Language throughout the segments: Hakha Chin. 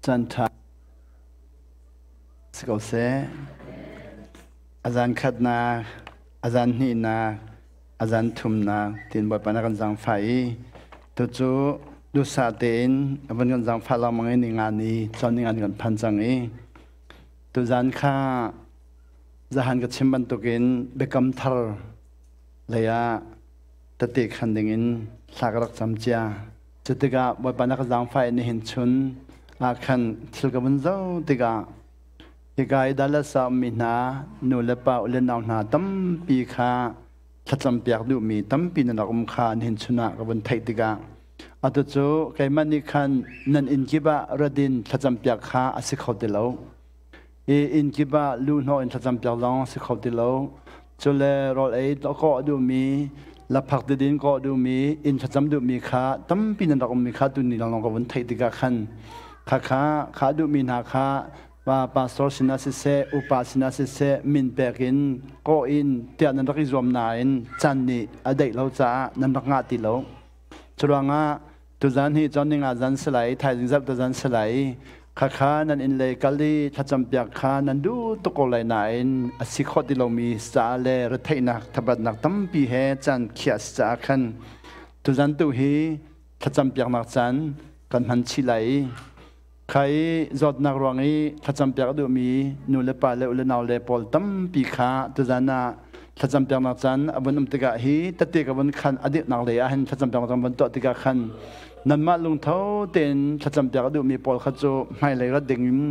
Caan ṭha si ko seh. A zan khatnak, a zan hnihnak, a zan thumnak tiin Bawipa na kan zaangfah i tucu duhsah tein a vun kan zaangfah lengmang i ninga ni cawn ninga ni kan phan cang i tuzan kha zahan ka chim bantukin biakam thar lei ah tete khan dingin thla ka rak cam cia. Cu tikah Bawipa na ka zaangfah i nihin chun ah khan thil ka vun zoh tikah hika i Dallas ah ummi hna nu le pa u le nau hna tampi kha thlacampiak duhmi tampi nan rak um kha nihin chun ah ka vun theih tikah atu cu keimah nih khan nan inn kip ah radin thlacampiak kha a si kho ti lo. I inn kip ah luhhnawh in thlacampiak zong si kho ti lo. Cule rawl ei kawh duhmi, laphak tidin kawh duhmi, inn thlacam duhmi kha tampi nan rak ummi kha tuni lawnglawng ka vun theih tikah khan khakha kha duhmi hna kha pa pastor sinah siseh, upa sinah siseh min pek in kawh in tiah nan rak i zuam nain caan nih a deih lo caah nan rak ngah ti lo. Curuangah tuzan hi chon ninga zan si lai, thaizing zarh tuzan si lai. Khakha nan inn lei kal i thlacam piak kha nan duh tuk ko lai nain a si khawh ti lomi ca le retheihnak thabatnak tampi he caan khiah si caah khan tuzan tu hi thlacam piaknak caan kan hman chih lai i kha i zawtnak ruang i thlacam piak a duhmi nu le pa le u le nau le pawl tampi kha tuzan ah thlacam piaknak caan a vun um tikah hi tete ka vun khan a dirhnak lei ah hin thlacam piaknak caan vun tuah tikah khan nanmah lungtho tein thlacam piak a duhmi pawl kha cu hmailei rat ding in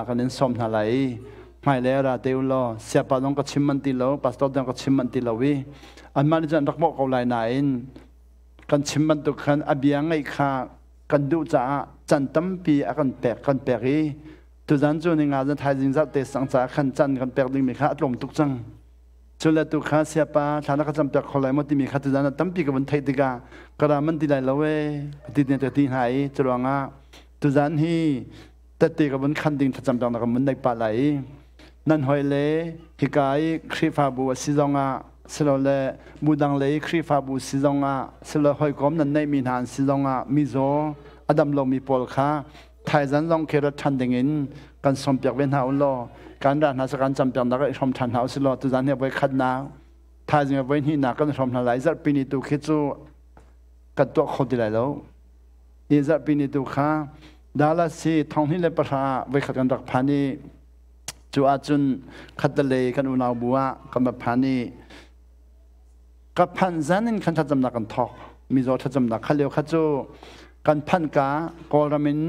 kan in sawm hna lai i hmailei ra te u law siapa zong ka chim man ti lo, pastor zong ka chim man ti lo i anmah nih cun an rak mawh ko lai nain kan chim bantuk khan a bia ngaih kha kan duh caah can tampi a kan pek i tuzan cu ninga zan thaizing zarh te sang caah khan can kan pek dingmi kha a tlawm tuk cang. Cu le tu kha siapa thla na ka cam piak kho lai maw timi kha tuzan ah tampi ka vun theih tikah ka ra man ti lai lo e ti ne ti hna i curuangah tuzan hi tette ka vun khan ding thlacam piak na ka mun nei pa lai i nan hoi le hika i Khrihfabu a si zongah silole budang lei Khrihfabu si zongah silo hawikom nan neihmi hna an si zongah mizaw a dam lomi pawl kha thaizan zong khi rat ṭhan dingin kan sawmpiak ve hna u law kan ra hna sa kan campiak nak i hrom ṭhan hna u silaw tuzan hi voi khatnak, thaizing voi hnihnak kan hrom hna lai. Zarhpi ni tu khi cu kan tuah kho ti lai lo. Hi zarhpi ni tu kha Dallas hi 2010 voi khat kan rak phan i cu ahcun khattelei kan unau bu ah kan va phan i ka phanh zan in khan thlacamnak kan thawk. Mizaw thlacamnak kha lio kha cu kan phanh ka Kawlram in,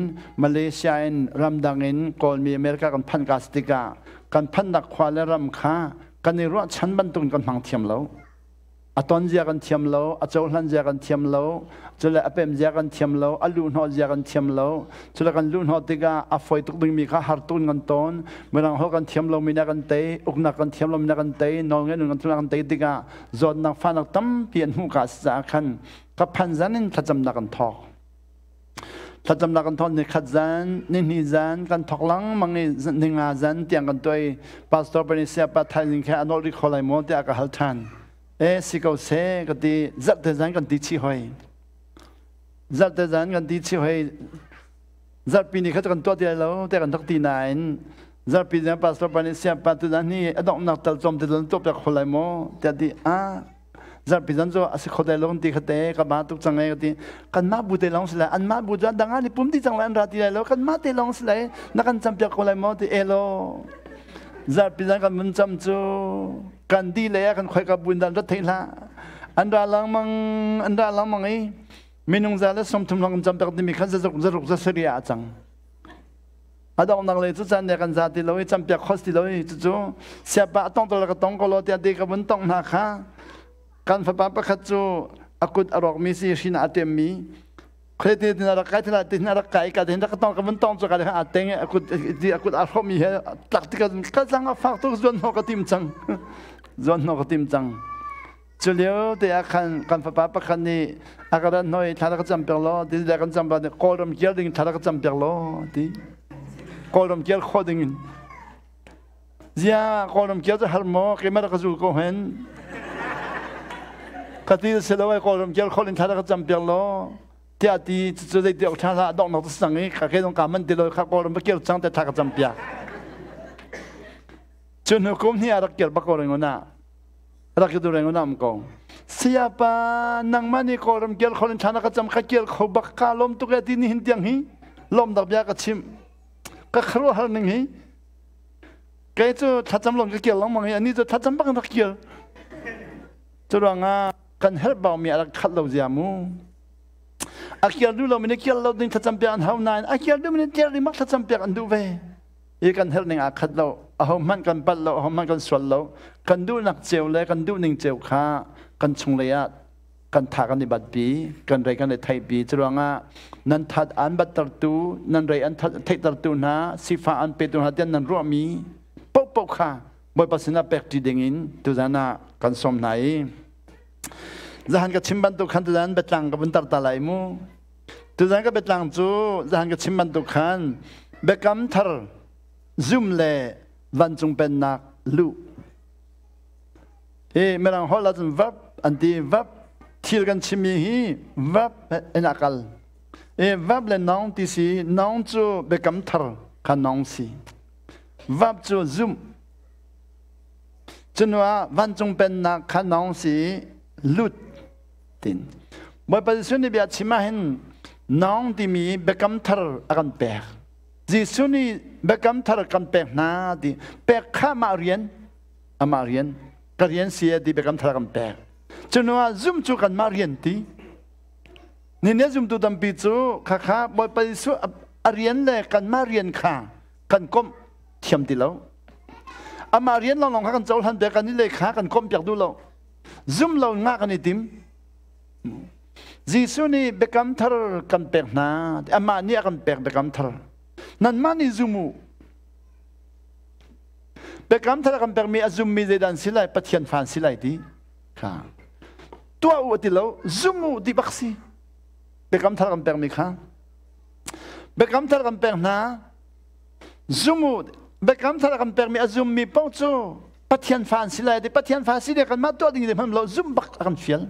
Malaysia in, ramdang in Kawlmi America kan phanh ka si tikah kan phanhnak khua le ram kha kan i ruahchan bantuk in kan hmang thiam lo, a ton zia kan thiam lo, a cohlan zia kan thiam lo, cule a pem zia kan thiam lo, a luhhnawh zia kan thiam lo. Cule kan luhhnawh tikah a foi tuk dingmi kha har tuk in kan tawn. Mirang holh kan thiam lomi na kan tei, uknak kan thiam lomi na kan tei, nawlngeih nun kan thiam kan tei tikah zawtnak fahnak tampi an hmuh ka si caah khan ka phan zan in thlacamnak kan thawk. Thlacamnak kan thawk ni khat zan, ni hnih zan kan thawk lengmang i ninga zan tiang kan tuah i pastor Panisia pa thaizing khe a nolh rih kho lai maw tiah ka hal ṭhan. E si ko seh ka ti. Zarhte zan kan ti chih hoi. Zarhte zan kan ti chih hoi. Zarhpi ni kha kan tuah ti lai lo tiah kan rak ti nain zarhpi zan pastor Panisia pa tu zan hi a donghnak tal cawm te zan tuah piak kho lai maw tiah ti ah zarhpi zan cu a si kho dai lo ti kha te ka ba tuk cang e ka ti. Kanmah bu te lawng si lai, anmah bu cu dang ah ni pum ti cang lai, an ra ti lai lo, kanmah te lawng si lai, na kan campiak ko lai maw ti elo. Zarhpi zan kan mun cam cu kan di le ah kan khoi ka bun dan rat thei hlah, an ra langmang, an ra langmang i minung 130 lawng kan campiak timi khan zaruk zaruk 900 ah a cang. A donghnak le cu caan ne kan za ti lo i campiak khos ti lo i cucu siapa a tong to ka tong ko lo tiah ti ka vun tong hna kha kan fapa pakhat cu a kut a rawkmi si hrin a temmi khuai ti tin rak kai thila tin rak kai ka tin rak tong ka vun tong chu ka a teng a kut ti a kut a hromi he tlak ti ka ka zang a fak tuk zuan ho ka tim cang, zuan ho ka tim cang. Cu lio te ah khan kan fapa pakhat nih a ka rat hnoi thla ka cam piak law ti le kan cam ba Kawlram kial ding thla ka cam piak law ti, Kawlram kial kho ding in. Zia Kawlram kial cu har maw, keimah rak ka zul ko hen ka ti si lo ai. Kawlram kial kho ding thla ka cam piak law. Tiah ti cu zei ti awk ṭha hlah donghnak cu sang i kha ke zong ka man ti lo kha kawlram va kir cang te thla ka cam piak. Cu hnu kum hnih ah rak kir bak ko ring na rak ki tu ring na am ko. Sayapa nangmah nih kawlram kir kho in thla na ka cam ka kir kho bak ka lom tuk e ti ni hin tiang hi lom dak bia ka chim ka kharuahar ning hi kei cu thlacam lom ka kir lengmang hi ani cu thlacam bak in rak kir cu ruangah kan herh baumi a rak khat lo zia mu a kiar duh lomi nih kiar lo ding thlacam piak an hau nain a kiar duhmi nih kiar ding bak thlacam piak an duh ve i kan herh ning aa khat lo aho hmanh kan palh lo aho hmanh kan sual lo kan duhnak ceu le kan duh ning ceu kha kan chunglei ah kan tha kan i bat pi kan rei kan i theih pi curuangah nan that an battertu nan rei an theihtertu hna sifa an petu hna tian nan ruahmi paohpaoh kha Bawipa sinah pek ṭi dingin tuzan ah kan sawm hna i zahan ka chim bantuk khan tuzan biatlang ka vun tar ta lai mu. Tuzan ka biatlang cu zahan ka chim bantuk khan biakam thar zum le vancung pennak luh. Hi mirang holh ahcun verb an ti verb thil kan chimmi hi verb in a kal. I verb le noun ti si noun cu biakam thar kha noun si. Verb cu zumh. Cunuah vancung pennak kha nong si lut tin. Bawipa Jesuh nih bia chim ah hin nong timi biakam thar a kan pek. Jesuh nih biakam thar kan pek hna ti pek kha mah rian amah rian ka rian si ti biakam thar kan pek. Cunuah zum cu kanmah rian ti. Ni ne zumtu tampi cu khakha Bawipa Jesuh a rian le kanmah rian kha kan komh thiam ti lo. Amah rian lawnglawng kha kan cohlan piak kan i le kha kan komh piak duh lo. Zum lo ngah kan i tim. Jesuh nih biakam thar kan pek hna. Amah nih a kan pek biakam thar. Nanmah nih zum u. Biakam thar a kan pekmi a zummi zeidah an si lai? Pathian fa an si lai ti. Kha. Tuah u ti lo, zum u ti bak si. Biakam thar kan pekmi kha. Biakam thar kan pek hna. Zum u biakam thar kan pekmi a zummi paoh cu Pathian fa an si lai ti Pathian fa si le kanmah tuah ding hmanh lo zum bak a kan fial.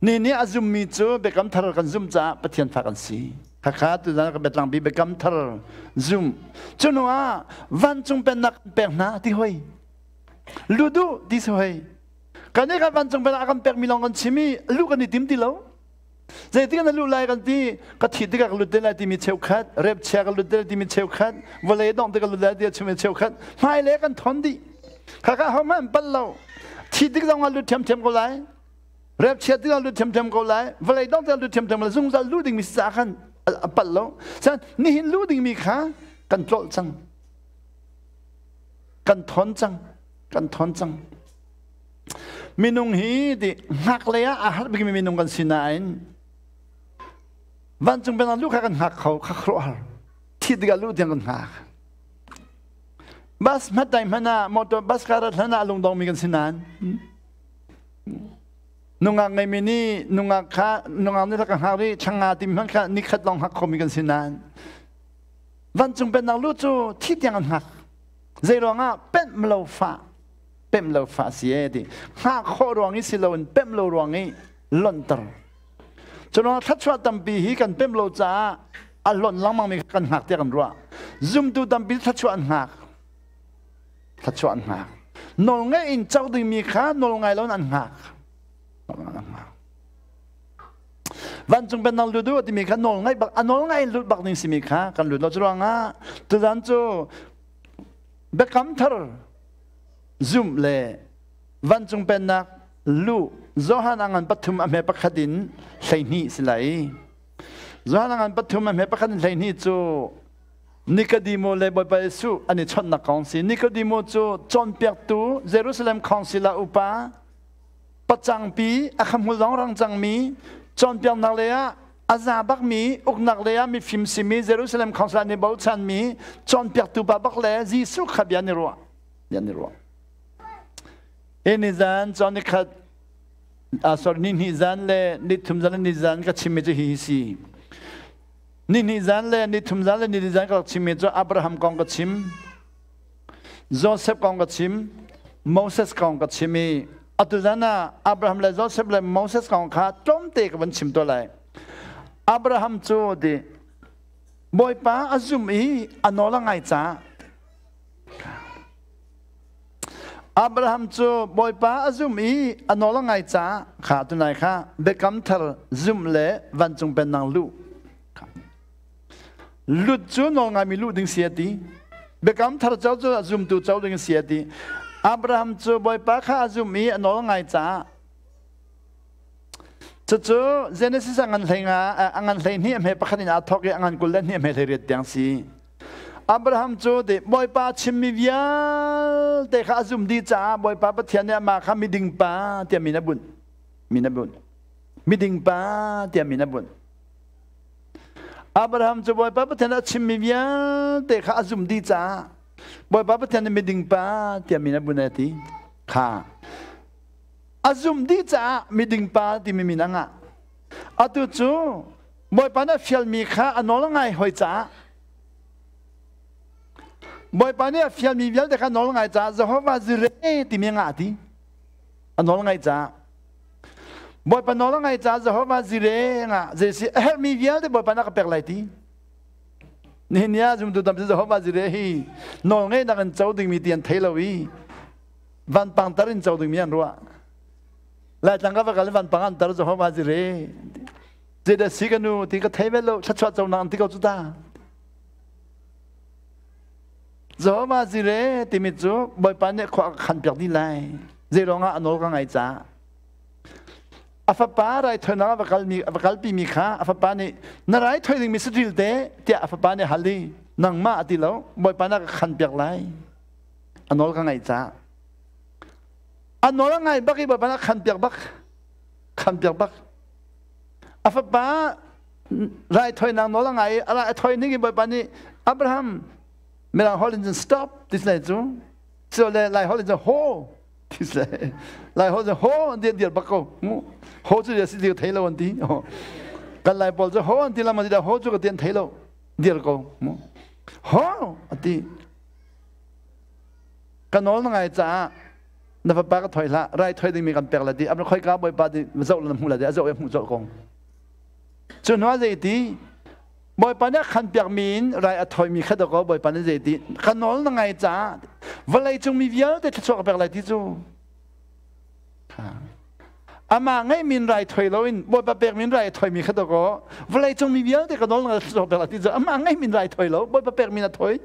Ni nih a zummi cu biakam thar kan zum caah Pathian fa kan si. Khakha tuzan ka biatlang bi biakam thar zum. Cu hnu ah vancung pennak kan pek hna ti hoi. Ludu ti si hoi. Kan i kan vancung pennak kan pekmi lawng kan chim i lu kan i tim ti lo. Zeitik na luh lai kan ti ka thi tikah ka lut te lai timi cheukhat rep chia ka lut te lai timi cheukhat vawlei dongh te ka lut lai ti chimi cheukhat hmailei kan thon dih khaka ho hmanh pal lo thi tik zong ah lut ṭhiamṭhiam ko lai rep chia tik ah lut ṭhiamṭhiam ko lai vawlei dongh te lut ṭhiamṭhiam lai zungzal lu dingmi si caah khan a pal lo chan nihin lu dingmi kha kan tlolh cang kan thon cang kan thon cang Minung hi ti hngak lei ah aa harh bikmi minung kan si nain vancung pennak lu kha kan hngak kho kha khuaruahhar thi tikah lu tiang kan hngak. Bus hmat dai hmanh ah motor bus ka rat hlan ah lungdongmi kan si nain nungak ngeimi nih nungak kha nungak nih ka hngak rih thlanga timi hmanh kha nikhat lawng hngak khomi kan si nain vancung pennak lu cu thi tiang an hngak. Zei ruangah pemh lo fah pemh lo fa si e ti hngah khawh ruang i si loin pemh lo ruang i lonhter curuang thluachuah tampi hi kan pemh lo caah a lonh lengmang mi kan hngak tiah kan ruah zumtu tampi thluachuah an hngak thluachuah an hngak nawl ngeih in co dingmi kha nawl ngai loin an hngak an hngak vancung pennak lut u timi kha nawl ngaih bak a nawl ngai lut bak ding simi kha kan lut lo curuangah tuzan cu biakam thar zumh le vancung pennak luh Johan a ngan pathum a hme pakhat in 12 si lai. Johan a ngan pathum a hme pakhat in 12 cu Nikodemo le Bawipa Jesuh an i chawnhnak kong si. Nikodemo cu cawnpiaktu Jerusalem Council ah upa pacangpi a khamhmul zong rang cangmi cawnpiaknak lei ah a za bakmi uknak lei ah mifim simi Jerusalem Council ah nih bochanmi cawnpiaktu pa bak le Jesuh kha bia an i ruah. An i ruah. Hi ni zan cawn ni khat sorry ni hnih zan le ni thum zan le ni zan ka chimmi cu hi hi si. Ni hnih zan le ni thum zan le ni zan ka chimmi cu Abraham kong ka chim, Joseph kong ka chim, Moses kong ka chim i atu zan ah Abraham le Joseph le Moses kong kha tlawmte ka van chim tuah lai. Abraham cu ti Bawipa a zum i a nawl a ngai caah Abraham cu Bawipa a zum i a nawl a ngai caah kha tunai kha biakam thar zumh le vancung pennak luh lut cu nawl ngaimi luh ding si a ti. Biakam thar co cu a zumtu co ding si a ti. Abraham cu Bawipa kha a zum i a nawl ngai caah cucu Genesis a ngan hlei nga a ngan hlei hnih a hme pakhat in aa thawk i a ngan 22 a hme 18 tiang si. Abraham cu ti Bawipa chimmi vialte kha a zum dih caah Bawipa Pathian nih amah kha miding pa tiah min a bunh. Min a bunh. Miding pa tiah min a bunh. Abraham cu Bawipa Pathian a chimmi vialte kha a zumh dih caah Bawipa Pathian nih miding pa tiah min a bunh a ti. Kha a zumh dih caah miding pa timi min a ngah. Atu cu Bawipa nih a fialmi kha a nawl a ngai hoi caah Bawipa nih a fialmi vialte kha nawl ngai caah Jehovah Jireh timi a ngah ti. A nawl ngai caah Bawipa nawl a ngaih caah Jehovah Jireh ngah zeisi a herhmi vialte Bawipa na ka pek lai ti. Nihin ni ah zumtu tampi Jehovah Jireh hi nawl ngeihnak in co dingmi ti an thei lo i vanpang tar in co dingmi an ruah. Laitlang ka va kal vanpang an tar Jehovah Jireh. Zeidah si ka nu ti ka thei ve lo thluachuah conak an ti ko cu ta. Jehovah Jireh timi cu Bawipa nih khua a khan piak dih lai. Zeiruangah a nawl ka ngai caah. A fapa raithawinak a va kalmi a va kalpimi kha a fapa nih na raithawi dingmi saṭil te tiah a fapa nih hal i nangmah a ti lo Bawipa na ka khan piak lai. A nawl ka ngaih caah. A nawl a ngai bak i Bawipa na khan piak bak. Khan piak bak. A fapa raithawinak nawl a ngai i a rai a thawi ning in Bawipa nih Abraham Mirang holh in cun stop ti si cu cu le Lai holh in cun ho ti si Lai holh cun ho an ti an dir bak ko ho cu si ti thei lo an ti kan Lai pawl cu ho an ti lam an ti ho cu ka ti an thei lo dir ko ho a ti ka nawl na ngai caah na fapa ka thoi hlah rai thoi dingmi kan pek la ti abra khoi ka bawipa ti zoh la hmu la ti a zoh hmu zoh kong cu hnu ah zei ti Bawipa nih a khan piakmi in rai a thawimi kha dakaw Bawipa nih zei ti ka nawl na ngai caah vawlei cung mi vialte thluachuah ka pek lai ti cu amah ngeihmi in rai thoi loin Bawipa pekmi in rai a thoimi kha dakaw vawlei cung mi vialte ka nawl na thluachuah pek lai ti cu amah ngeihmi in rai thoi lo Bawipa pekmi in a thoi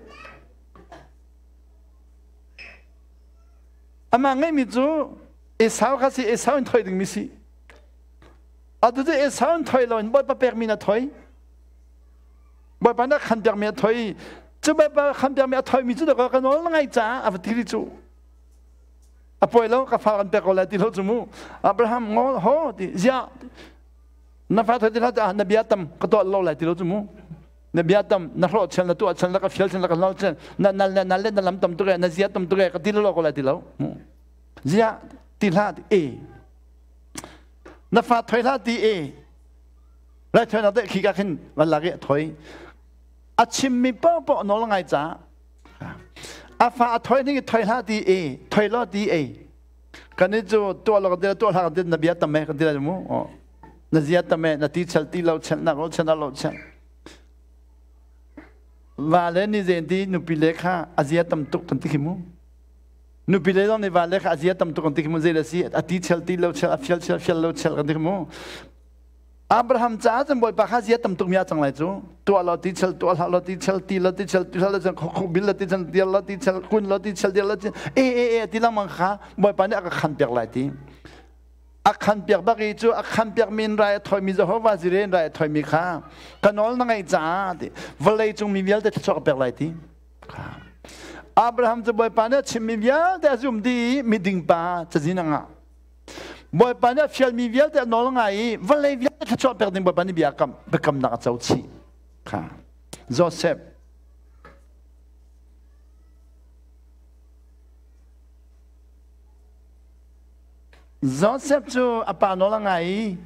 amah ngeihmi cu Esau kha si Esau in thoi dingmi si Atu cu Esau in thoi loin Bawipa pekmi na thoi. Bawipa na khan piakmi a thoi. Cu Bawipa khan piakmi a thoimi cu ka ka nawl na ngai caah a va ti cu. A poi lo ka fa kan pek ko lai ti lo cu mu. Abraham ngol ho ti zia na fa thoi ti hlah na bia tam ka tuah lo lai ti lo cu mu. Na bia tam na hrawh chel na tuah chel na ka fial chel na ka hlol chel na nal na nal le na lam tam tuk na zia tam tuk ka ti lo ko lai ti lo. Zia ti hlah ti e na fa thoi hlah ti e lai thoi nak deh khi ka khin van lak i a thoi a chimmi paohpaoh nawl ngai ca a fa a thoi ning i thoi hlah ti e thoi lo ti e kan i cu tuah lo kan ti tuah hlah kan ti na bia tam e kan ti lai mu na zia tam e na ti chel ti lo chel nak lo chel na lo chel va le ni zen ti nupi le kha a zia tam tuk kan ti khi mu Nupi le zong nih vale kha a zia tam tuk an ti khi mu zei le si a ti chel ti lo chel a fial chel fial lo chel kan ti khi mu Abraham caah cun Bawipa kha zia tam tuk mi a cang lai cu tuah lo ti chel tuah hlah lo ti chel ti lo ti chel ti lo chel khok bil lo ti chel dir lo ti chel kun lo ti chel dir lo ti e e e ti langmang kha Bawipa nih a ka khan piak lai ti a khan piak bak i cu a khan piak mi in rai a thoi mi Jehovah Jireh in rai a thoi mi kha ka nawl na ngaih caah ti vawlei cung mi vialte thluachuah ka pek lai ti Abraham cu Bawipa nih a chimmi vialte a zum dih i miding pa cazin a ngah. Bawipa nih a fialmi vialte a nawl ngai i vawlei vialte thluachuah pek ding Bawipa nih bia kam biakamnak a co chih. Kha. Joseph Joseph cu a pa nawl a ngai i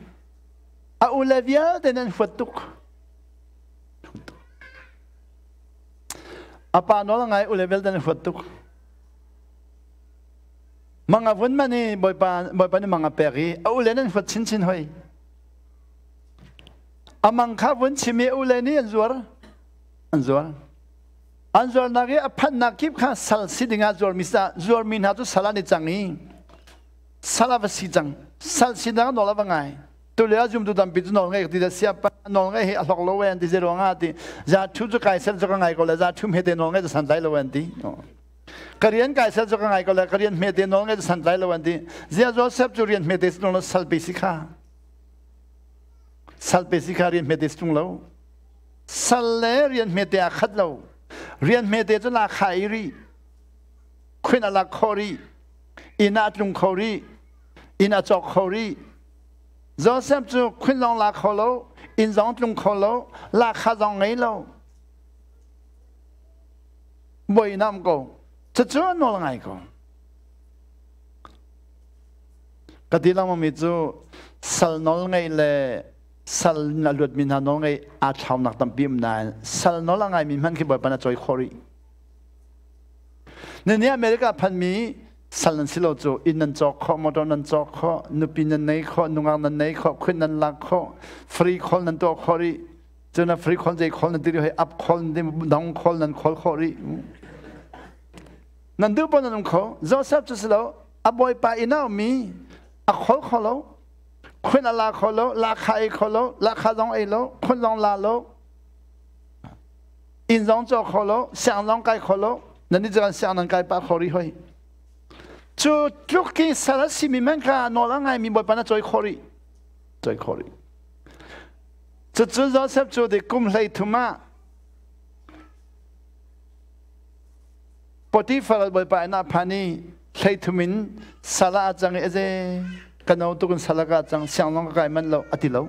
a ule vialte nih an huat tuk. A pa nawl a ngai u level dan huat tuk. Mang a vun man i Bawipa Bawipa nih mang a pek i a ule nan huat chinchin hoi. Amang kha vun chim i ule nih an zuar. An zuar. An zuarnak i a phanhnak kip kha sal si dingah zuarmi zuarmi hna cu sal an i cang i sal a va si cang. Sal si dang nawl a va ngai. Tulio zumtu tampi cu nawl ngai ti da siapa nawl ngai hi a hlok lo an ti ze ruangah ti za thu cu kai sel cu ka ngai ko le za thu hme te nawl ngai cu san tlai lo an ti. Ka rian kai sel cu ka ngai ko le ka rian hme te nawl ngai cu san tlai lo an ti. Zia Joseph cu rian hme te sinong sal pe si kha. Sal pe si kha rian hme te si lo. Sal le rian hmete aa khat lo. Rian hmete cu la kha i rih. Khuen a lak kho rih. Inn ah a tlung kho rih. Inn a cawk kho rih. Joseph cu khuen zong la kho lo, inn zong tlung kho lo, lakha zong ngei lo. Bawi nam ko. Cucu a nawl ngai ko. Ka ti lengmang mi cu sal nawl ngeih le sal in a luatmi hna nawl ngeih aa thlaunak tampi um nain sal nawl a ngaimi hmanh khi Bawipa na cawi khawh rih. Nini America phanmi sal nan si lo cu inn nan cawk khawh, motor nan cawk khawh, nupi nan nei khawh, nungak nan nei khawh, khuit nan lak khawh, free call nan tuah khawh rih. Cun a free call zei call nan ti rih hoi up call dong call nan call khawh rih. Nan duh paoh nan um kho. Joseph cu si lo, a bawipa inn ah ummi a khol kho lo, khuen a la kho lo, lakha ei kho lo, lakha zong ei lo, khun zong la lo, inn zong caw kho lo, siang zong kai kho lo, nan i kan siang nan kai pah kho rih hoi. Cu tluk ki sal a simi men kha nawl a ngaimi Bawipa na cawi kho rih. Cawi kho rih. Cucu Joseph cu di kum 33 ah Potifar Bawipa inn ah phan i 33 in sal ah a cang i aze ka no tuk in sal ah ka cang siang zong ka kai manh lo a ti lo.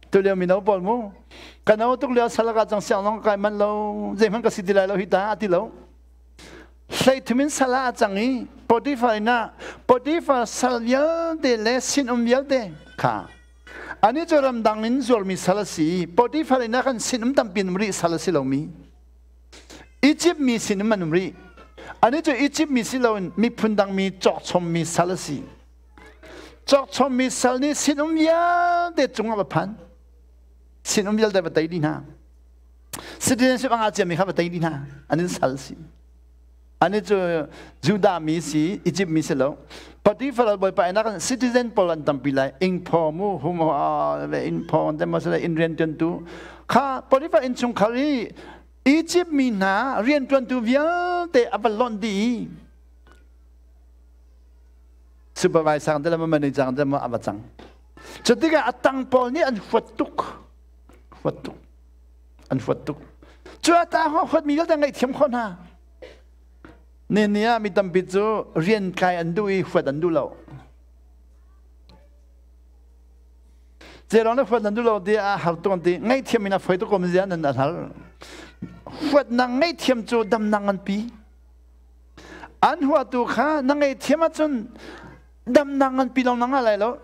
Tu lio mino pawl mu ka no tuk lio sal ah ka cang siang zong ka kai manh lo zeihmanh ka si ti lai lo hi ta a ti lo. 33 in sal ah a cang i Potifar inn ah Potifar sal vialte le sinum vialte kha Anih cu ramdang in zuarmi sal a si i Potifar inn ah khan sinum tampi an um rih sal a si lomi. Izipt mi sinum an um rih. Anih cu Izipt mi si loin miphun dangmi cawkchommi sal a si. Cawkchommi sal nih sinum vialte cungah va phan. Sinum vialte va tei dih hna. Citizenship a ngah ciami kha va tei dih hna. An in sal si. Ani cu Judah mi si, Egypt mi si lo. Potiphar bawipa inn ah khan citizen pawl an tampi lai. Ingphaw mu, hum le innphaw an tem le inn rianṭuantu. Kha Potiphar innchungkhar i Egypt mi hna rianṭuantu vialte a va lonh dih i supervisor te le manager te a va cang. Cu tikah a tang pawl nih an huat tuk. Huat tuk. An huat tuk. Cu a ta huatmi vialte ngaihthiam khawh hna. Ni ah mi tampi cu rian kai an duh i huat an duh lo. Zeirong na huat nan duh lo ti a har tuk an ti. Ngaihthiam in a foi tuk ko zia nan a hal. Huatnak ngaihthiam cu damnak nganpi. An huatu kha na ngaihthiam ahcun damnak nganpi lawng na ngah lai lo.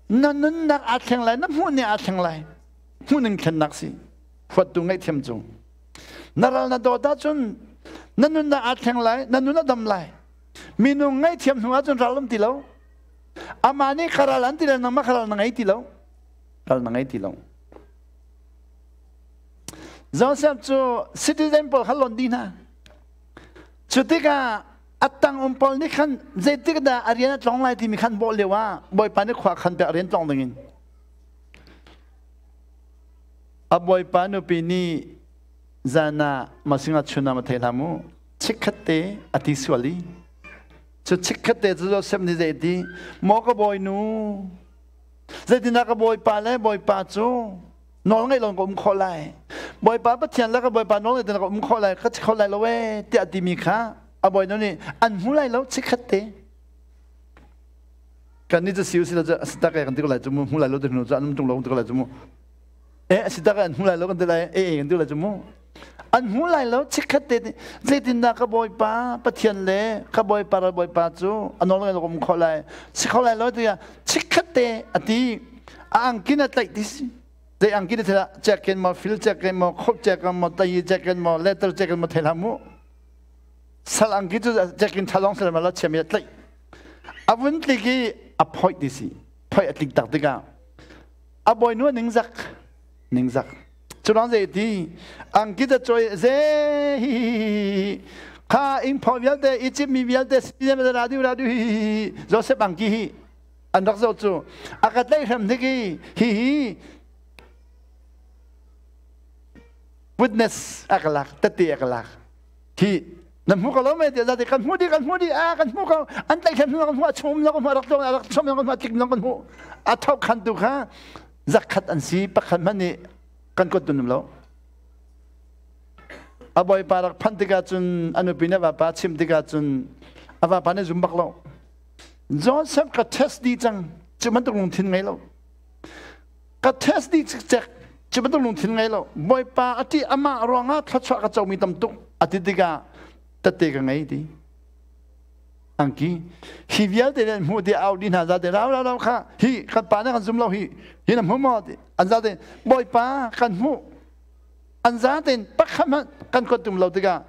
Na nunnak aa thleng lai, na hmuh nih aa thleng lai. Hmuhning thlennak si. Huattu ngaihthiam cu. Na ral na dawt ahcun na nunnak aa thleng lai, na nun a dam lai. Minung ngaihthiam hnu ahcun ral um ti lo. Amah nih ka ral an ti le nangmah ka ral na ngei ti lo. Ral na ngei ti lo. Joseph cu citizen pawl kha lon dih hna. Cu tikah a tang um pawl nih khan zeitik dah a rian a tlong lai timi khan bawh lio ah Bawipa nih khua khan pek a rian tlong dingin. A bawipa nupi nih zan ah masinga chun ah ma thei hlah mu chikkhat te a ti sual i cu chikkhat te cu Joseph nih zei ti maw ka bawinu zeitindah ka bawipa le bawipa cu nawl ngeih lawng ka um khawh lai bawipa Pathian le ka bawipa nawl ngeih ka um khawh lai ka kho lai lo ee tiah timi kha a bawinu nih an hmu lai lo chikkhat te kan nih cu si usila cu a si tak e kan ti ko lai cu mu hmu lai lo ti hnu cu an um tung lo kan ti ko lai cu mu e a si tak e an hmu lai lo kan ti lai e kan ti lai cu mu an hmu lai lo chikkhat te zeitindah ka bawipa Pathian le ka bawipa ral bawipa cu a nawl ngai lo um kho lai si kho lai lo tiah chikkhat te a ti a angkin a tlaih ti si zei angkin a thila check in maw fil check in maw khop check in maw tayi check in maw letter check in maw thei hlah mu sal angki cu check in thalong sal ma la chiam i a tlaih a vun tlik i a phoih ti si phoih a tlik tak tikah. A bawinu ningzak ningzak. Curang zei ti angki da choi ze hi kha ing pho vialte Egypt mi vialte siam da radu radu hi Joseph angki hi an rak zo cu a ka tlai hram hnik i hi hi witness a ka lak tete a ka lak hi na hmu ko lo me ti zate kan hmu di kan hmu di a kan hmu ko an tlai hram kan hmu a chum lo kan hmu a rak tlong a rak chom kan hmu a tlik kan hmu a thok khan tu kha zakhat an si pakhat hmanh nih kan kut dun lo a bawipa rak phanh tikah cun a nupi nih a vapa chim tikah cun a vapa nih zum bak lo Joseph ka test dih cang cu bantuk lungthin ngei lo ka test dih cikcek cu bantuk lungthin ngei lo bawipa a ti amah ruangah thluachuah ka comi tam tuk a ti tikah tette ka ngei ti angki hi vialte nih an hmuh ti au dih hna zate rau rau rau kha hi kan pa nih kan zum lo hi hi na hmu maw ti an zate bawipa kan hmuh an zaten pakhat hmanh kan kot tum lo tikah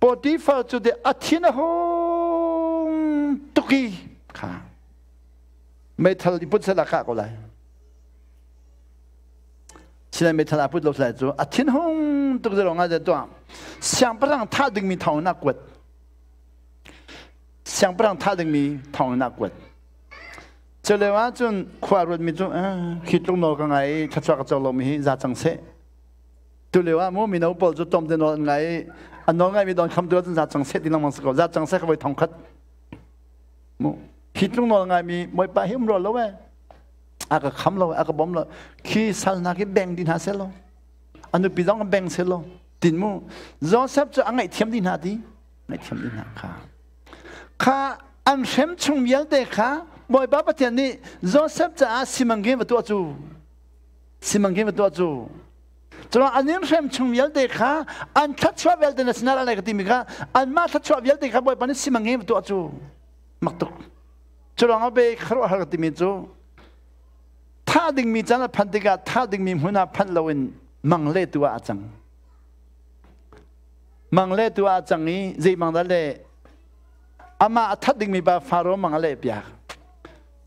Potifar cu de a thin a hung tuk i kha meithal i put sela kah ko lai sinai meithal a put lo lai cu a thin hung tuk zero nga de tuah siangpahrang thah dingmi thawng in a kuat siangpahrang thah dingmi thawng in a kuat cu lio ah cun khua ruatmi cu khi tluk nawl ka ngai thluachuah ka co lomi hi za cang seh tu lio ah mu mino pawl cu tom te nawl an ngai an nawl ngaimi don kham tu cun za cang seh ti lengmang si ko za cang seh ka voi thong khat mu hi tluk nawl ngaimi bawipa hi um rua lo eh a ka kham lo a ka bom lo khi sal hna khi beng di hna seh lo a nupi zong beng seh lo tin mu Joseph cu a ngaihthiam di hna ti ngaihthiam ding hna kha kha an hrem chung vialte kha Bawipa Pathian nih Joseph caah simangin va tuah cu simangin va tuah cu cun an in hrem chung vialte kha an thluachuah vialte na sinah lai ka timi kha anmah thluachuah vialte kha Bawipa nih simangin va tuah cu mak tuk cu ruangah be khuaruahhar ka timi cu thah dingmi caan a phanh tikah thah dingmi hmun ah phanh loin mang le tu ah a cang Mang le tu ah cang i zei mang dah le amah a that dingmi pa Faro mang a leh piak.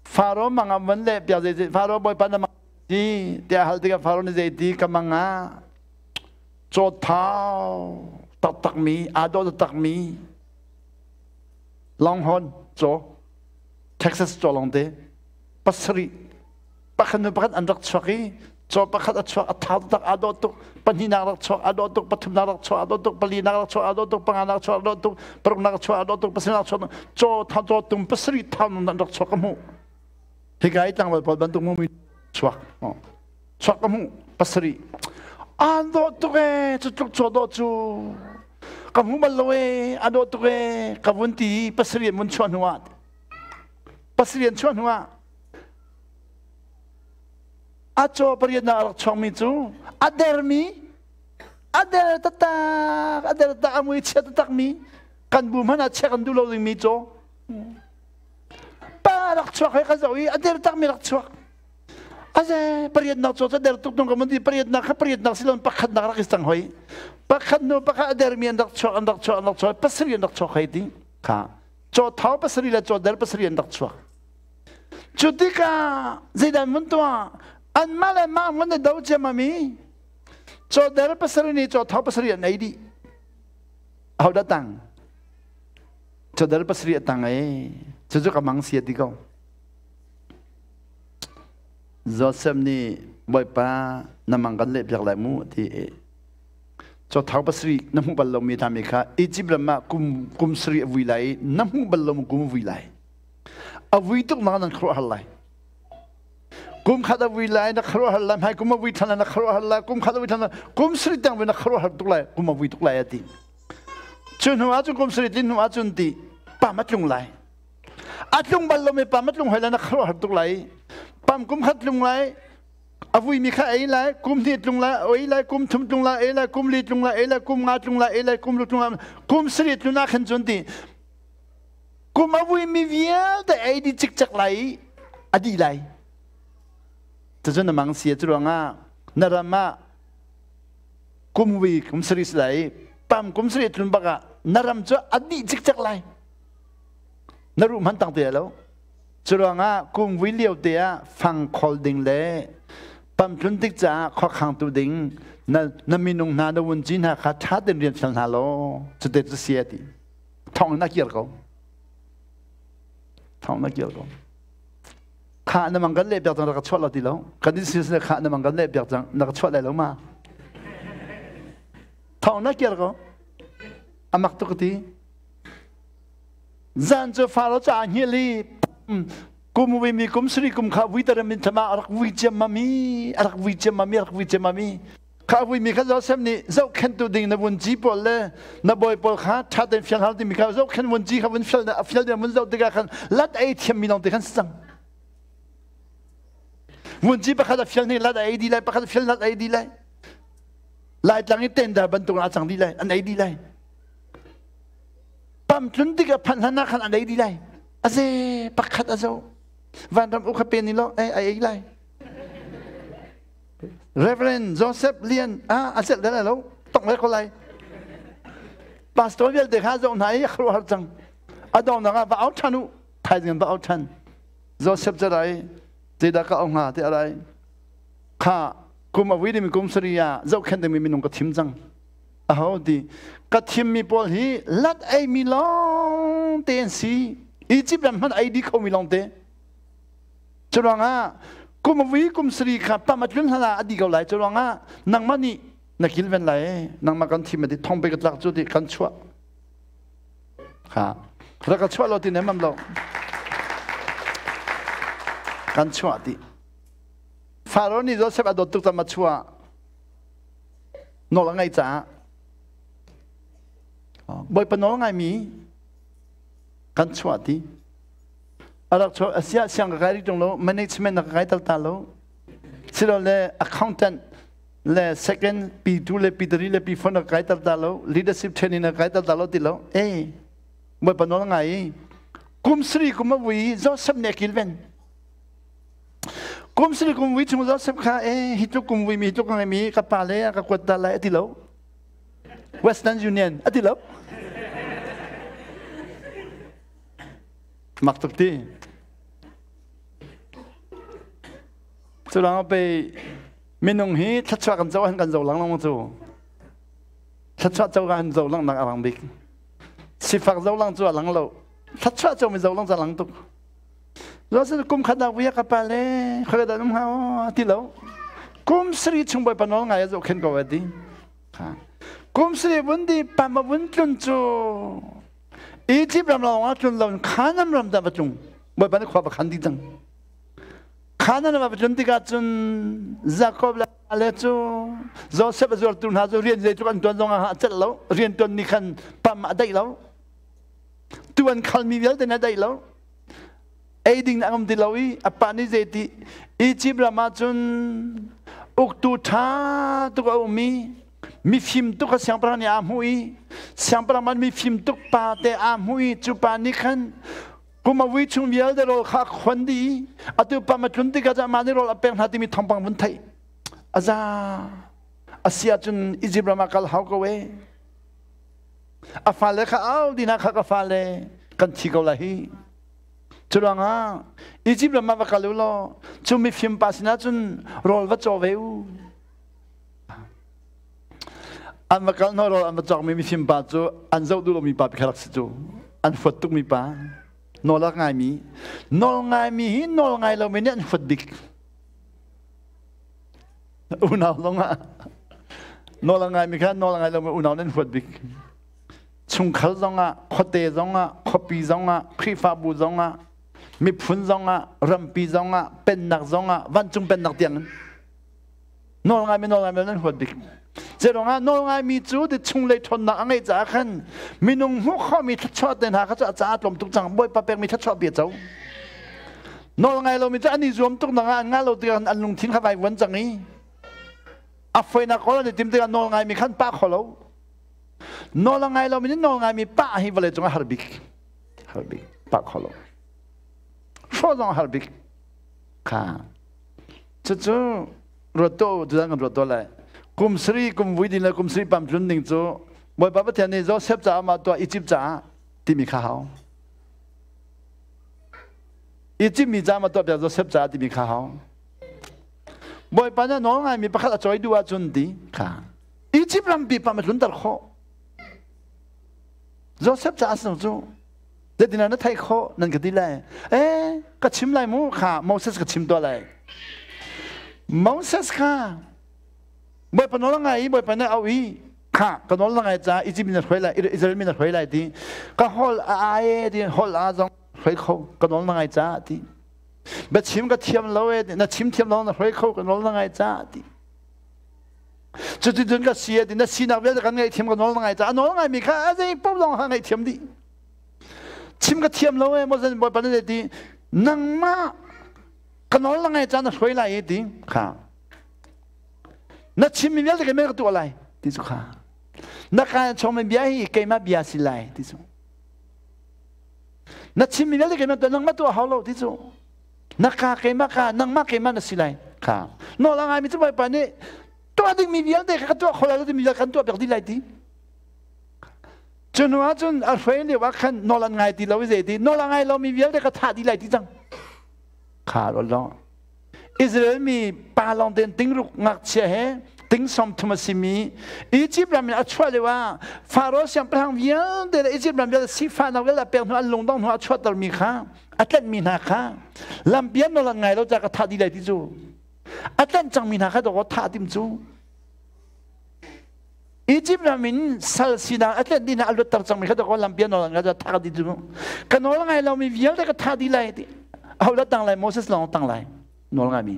Faro mang a van leh piak zei Faro bawipa na mang ti tiah hal tikah Faro nih zei ti ka mang ah caw thau taktak mi aa dawh taktak mi Longhorn caw Texas caw lawngte pasarih pakhat hnu pakhat an rak chuak i caw pakhat a chuak a thau tak aa dawh tuk pahnihnak rak chuak aa dawh tuk pathumnak rak chuak aa dawh tuk palinak rak chuak aa dawh tuk panganak chuak aa dawh tuk paruknak chuak aa dawh tuk pasarihnak chuak caw thau caw tum pasarih thau nan rak chuak ka hmuh hika i tlangval pawl bantuk mumi chuak chuak ka hmuh pasarih aan dawh tuk ee cu tluk caw dawh cu ka hmu bal lo ee a dawh tuk ee ka vun ti pasarih mun chuah hnu ah pasarih an chuah hnu ah A caw pariatnak a rak chuakmi cu a dermi, a der taktak, a der taktak, a mui chia taktakmi, kan bu hmanh ah chia kan duh lo dingmi caw. Pa rak chuak he ka zoh i a der takmi rak chuak. Aze pariatnak caw cu der tuk tung ka mun ti pariatnak kha pariatnak silon pakhatnak rak i cang hoi. Pakhat hnu pakhat a dermi an rak chuak, an rak chuak, an rak chuak, pasarih an rak chuak hoi ti. Kha caw thau pasarih le caw der pasarih an rak chuak. Cu tikah zeidah mun tuah? Anmah le mah mun i do ciammam i cawder pasarih nih cawthau pasarih an ei dih. Ahodah tang? Cawder pasarih a tang ei. Cucu ka mang si a ti ko. Joseph nih Bawipa na mang kan leh piak lai mu a ti i cawthau pasarih na hmuh bal lomi hna mi kha Egypt ram ah kum kum sarih a vui lai i na hmuh bal lomi kum a vui lai. A vui tuk nak nan khuaruahhar lai. Kum khat a vui lai na khuaruahhar lai, hmai kum a vui than na khuaruahhar lai, kum khat a vui than kum sarih tiang vui na khuaruahhar tuk lai, kum a vui tuk lai a ti. Cu hnu ahcun kum sarih tlin hnu ahcun ti pam a tlung lai. A tlung bal lomi pam a tlung hoi lai na khuaruahhar tuk lai. Pam kum khat tlung lai, a vuimi kha ei lai, kum hnih tlung lai, ei lai, kum thum tlung lai, ei lai, kum li tlung lai, ei lai, kum nga tlung lai, ei lai, kum lu tlung lai, kum sarih tlun ah khan cun ti Kum a vuimi vialte ei dih cikcek lai i a dih lai. Cucu na mang si cu ruangah na ram ah kum vui kum sarih si lai i pam kum sarih tlun bak ah na ram cu a dih cikcek lai. Na ruh hman tang te lo. Curuangah kum vui lio te ah fang khol ding le pamtlun tik caah khuakhangtu ding na, na minung hna na vunci hna kha ṭha tein rian fial hna law cute cu si a ti. Thong in a kir ko. Thong in a kir ko. Kha na mang kan leh piak cang rak ka chuah lo ti lo. Kan in sin kha na mang kan leh piak cang na ka chuah lai lo ma. Thong na kir ko. Amak tuk ti. Zan cu Faro ca hngil i kum vui mi kum sari kum kha vui taram in thama rak vui ciam mami rak vui ciam mami rak vui ciam mami kha vui mi kha Joseph nih zohkhentu ding na vun ci pawl le na bawi pawl kha ṭha tein fial hal timi kha zohkhen vun ci kha vun fial fial ding vun zoh tikah khan lat ei thiam mi lawng te khan si cang vun ci pakhat a fial nih lat a ei dih lai pakhat a fial lat a ei dih lai Laitlang i tender bantuk a cang dih lai an ei dih lai Pamtlun tik ah phanh hlan ah khan an ei dih lai. Aze pakhat a zo. Vanram u kha pen ni lo ei a ei lai. Reverend Joseph Lian ah a celh lai lo tong lai ko lai. Pastor vialte kha zo hna i khru har cang. A dong nak ah va au than u. Thaizing va au than. Joseph carai zeidah ka au hnga ti arai. Kha kum a vui dimi kum sari ah zohkhenh dingmi minung ka thim cang. Aho ti ka thimmi pawl hi lat eimi lawng te an si. Egypt ram hmanh ei dih khomi lawng te. Curuangah kum vui kum sari kha pam a tlun hlan ah a dih ko lai. Curuangah nangmah nih na kilven lai. Nangmah kan thim a ti thong pe ka tlak cu ti kan chuah. Ha rak ka chuah lo ti nem am lo. Kan chuah ti. Faro nih Joseph a dawt tuk cam a chuah. Nawl a ngaih caah Bawipa nawl ngaimi kan chuah ti a rak chuah asiah siang ka kai rih ṭung lo management na ka kai tal ta lo silole accountant le second P2 le P3 le P4 na ka kai tal ta lo leadership training na ka kai tal ta lo ti lo eh Bawipa nawl ngai i kum sari kum a vui Joseph nih a kilven Kum sari kum vui chung Joseph kha e hi tluk kum vui mi hi tluk ngai mi ka pa le ka kuat ta lai ati lo. Western Union ati lo. Mak tuk ti. Culang pe minung hi thluachuah kan zo han kan zo lang lang cu. Thluachuah co kan zo lang nak arang bik. Sifak zo lang cu alang lo. Thluachuah co mi zo lang ca lang tuk. Joseph kum khat nak vui ka pa le khoi dah um hnga ti lo kum sari chung bawipa nawl ngai a zohkhenh ko ti kum sari vun di pam a vun tlun cu Egypt ram lawng ah tlun lo Canaan ram dah va tlung bawipa nih khua va khan dih cang Canaan ram va tlun tikah cun Jacob le le cu Joseph a zuartu hna cu rian zeitluk an tuan zong ah a celh lo rian tuan nih khan pam a daih lo tu an khalmi vialte na daih lo ei ding na um ti lo i a pa nih zeiti Egypt ram ah cun uktu ṭha tuk a um i mifim tuk a siangpahrang nih aa hmuh i siangpahrang man mifim tuk pa te aa hmuh i cu pa nih khan kum a vui chung vialte rawl kha a khon dih i atu pa ma tlun tikah cun amah nih rawl a pek hna timi thawngpang vun theih a za a si ahcun Egypt ram ah kal hau ko e A fale kha au dina kha ka fale kan thi ko lai hi. Curuangah Egypt ram ah va kal u law cu mifim pa sinah cun rawl va caw ve u. An va kal hna rawl an va cawkmi mifim pa cu an zoh duh lomi pa kha rak si cu. An huat tukmi pa. Nawl a ngaimi. Nawl ngaimi hi nawl ngai lomi nih an huat bik. Unau zong ah nawl a ngaimi kha nawl a ngai lomi unau nan huat bik. Chungkhar zong ah, khuate zong ah, khuapi zong ah, Khrihfabu zong ah, miphun zong ah, rampi zong ah, pennak zong ah, vancung pennak tiang in nawl ngaimi nawl ngaimi nan huat bik. Zeiruangah nawl ngaimi cu ti chunglei ṭhawnnak a ngeih caah khan minung hmuh khawhmi thluachuah te hna kha cu a caah tlawm tuk cang. Bawipa pekmi thluachuah bia co. Nawl ngai lomi cu an i zuam tuk nak ah an ngah lo tikah an lungthin kha vaivuan cang i a foinak kawl an i tim tikah nawl ngaimi khan pah kho lo. Nawl a ngai lomi nih nawl ngaimi pah hi vawlei cung ah har bik. Har bik. Pah kho lo. Hrawh zong har bik. Kha. Cucu ruat tuah u, tutan kan ruat tuah lai. Kum sari kum vui din le kum sari pam tlun ding cu Bawipa Pathian nih Joseph caah mah tuah Egypt caah timi kha hau. Egypt mi ca ma tuah piak Joseph ca timi kha hau. Bawipa nih nawl ngaimi pakhat a cawi duh ahcun ti kha Egypt rampi pa ma tlunter khawh. Joseph ca a cu zeitin na theih khawh nan ka ti lai. Eh ka chim lai mu kha Moses ka chim tuah lai. Moses kha Bawipa nawl ngai i Bawipa nih a auh i kha ka nawl na ngai ca Egypt mi na hruai lai Israel mi na hruai lai ti ka hol a ai ti hol a zong hruai kho ka nawl na ngai ca ti biachim ka thiam lo e na chim thiam lo na hruai kho ka nawl na ngai ca ti cuticun ka si ti na sinak vialte kan ngaihthiam ka nawl na ngai ca a nawl ngaimi kha a zei paoh zong kha ngaihthiam dih chim ka thiam lo e Moses Bawipa nih ti nangmah ka nawl na ngai ca na hruai lai e ti kha na chimmi vialte keimah ka tuah lai ti cu kha na kaa chawngmi bia hi keimah bia si lai ti cu na chimmi vialte keimah tuah nangmah tuah hau lo ti cu na ka keimah ka nangmah keimah na si lai kha nawl a ngaimi cu Bawipa nih tuah dingmi vialte kha ka tuah kho lai lo timi kan tuah piak dih lai ti cu hnu ah cun a hruai lio ah khan nawl an ngai ti lo i zei ti nawl a ngai lomi vialte ka thah dih lai ti cang kha lo Israel mi pa lawng tein tingruk ngakchia he ting 30 a simi Egypt ram in a chuah lio ah Faro siangpahrang vialte le Egypt ram vialte sifahnak vialte a pek hnu an lungdong hnu a chuahtermi kha a tlenhmi hna kha lampi an nawl an ngai lo caah ka thah dih lai ti cu a tlenh cangmi hna kha dawkaw thah tim cu Egypt ram in sal sinak a tlenh dih hna a luatter cangmi kha dawkaw lampi an nawl an ngai lo thah dih cu ka nawl ngai lomi vialte ka thah dih lai ti aho dah tang lai Moses lawng tang lai nawl ngaimi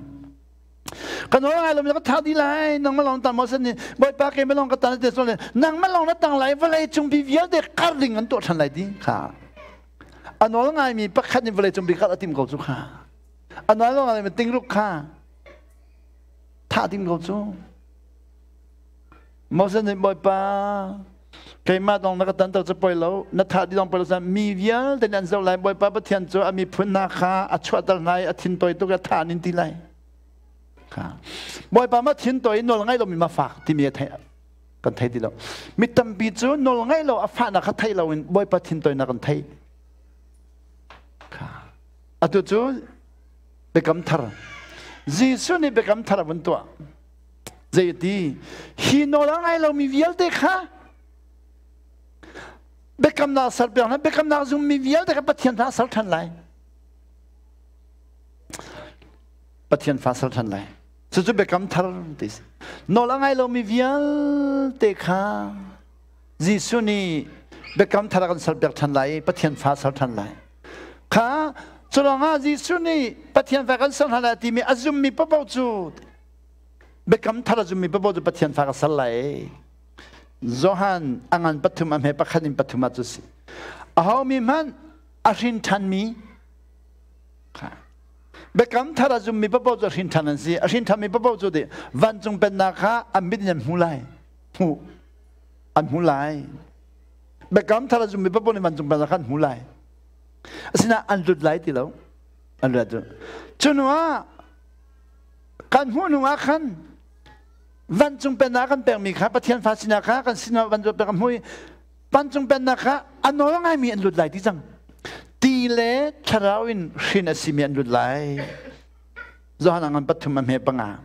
ka nawl ngai lomi ka thah dih lai nangmah lawng tang Moses nih Bawipa keimah lawng ka tan te so le nangmah lawng na tang lai vawlei cung bi vialte kar ding an tuah ṭhan lai ti kha a nawl ngaimi pakhat nih vawlei cung bi kar a tim ko cu kha a nawl ngaimi tingruk kha thah tim ko cu Moses nih Bawipa keimah dong na ka tanter cu poi lo na thah dih dong poi lo mi vialte nih an zoh lai Bawipa Pathian cu a miphun hna kha a chuahter hna i a thin toi tuk i a thah nin ti lai kha Bawipa ma thin toi nawl ngai lomi ma fak timi a theih kan thei ti lo mi tampi cu nawl ngai lo a fahnak kha thei lo in Bawipa thin toinak kan thei kha atu cu biakam thar Jesuh nih biakam thar a vun tuah Zei ti hi nawl a ngai lomi vialte kha biakamnak serpiak hna biakamnak zummi vialte kha Pathian fa ser ṭhan lai. Pathian fa ser ṭhan lai. Cucu biakam thar ti si. Nawl a ngai lomi vialte kha Jesuh nih biakam thar a kan serpiak ṭhan lai i Pathian fa ser ṭhan lai. Kha culangah Jesuh nih Pathian fa kan ser hna lai timi a zummi paoh cu Biakam thar a zummi paoh cu Pathian fa ka ser lai. Johan a ngan pathum a hme pakhat in pathum ah cu si. Aho mi hmanh a hrin ṭhanmi Biakam thar a zummi paoh cu hrin ṭhan an si. A hrin ṭhanmi paoh cu ti vancung pennak kha an mit in an hmu lai. Hmu. An hmu lai. Biakam thar a zummi paoh nih vancung pennak kha an hmu lai. Asinain an lut lai ti lo. An lut. Cu hnu ah Kan hmuh hnu ah khan vancung pennak kan pekmi kha Pathian fa sinah kha kan sinah vancung pek kan hmu i vancung pennak kha a nawl ngaimi an lut lai ti cang. Ti le thlarau in hrin a simi an lut lai. Johan ngan pathum a hme panga.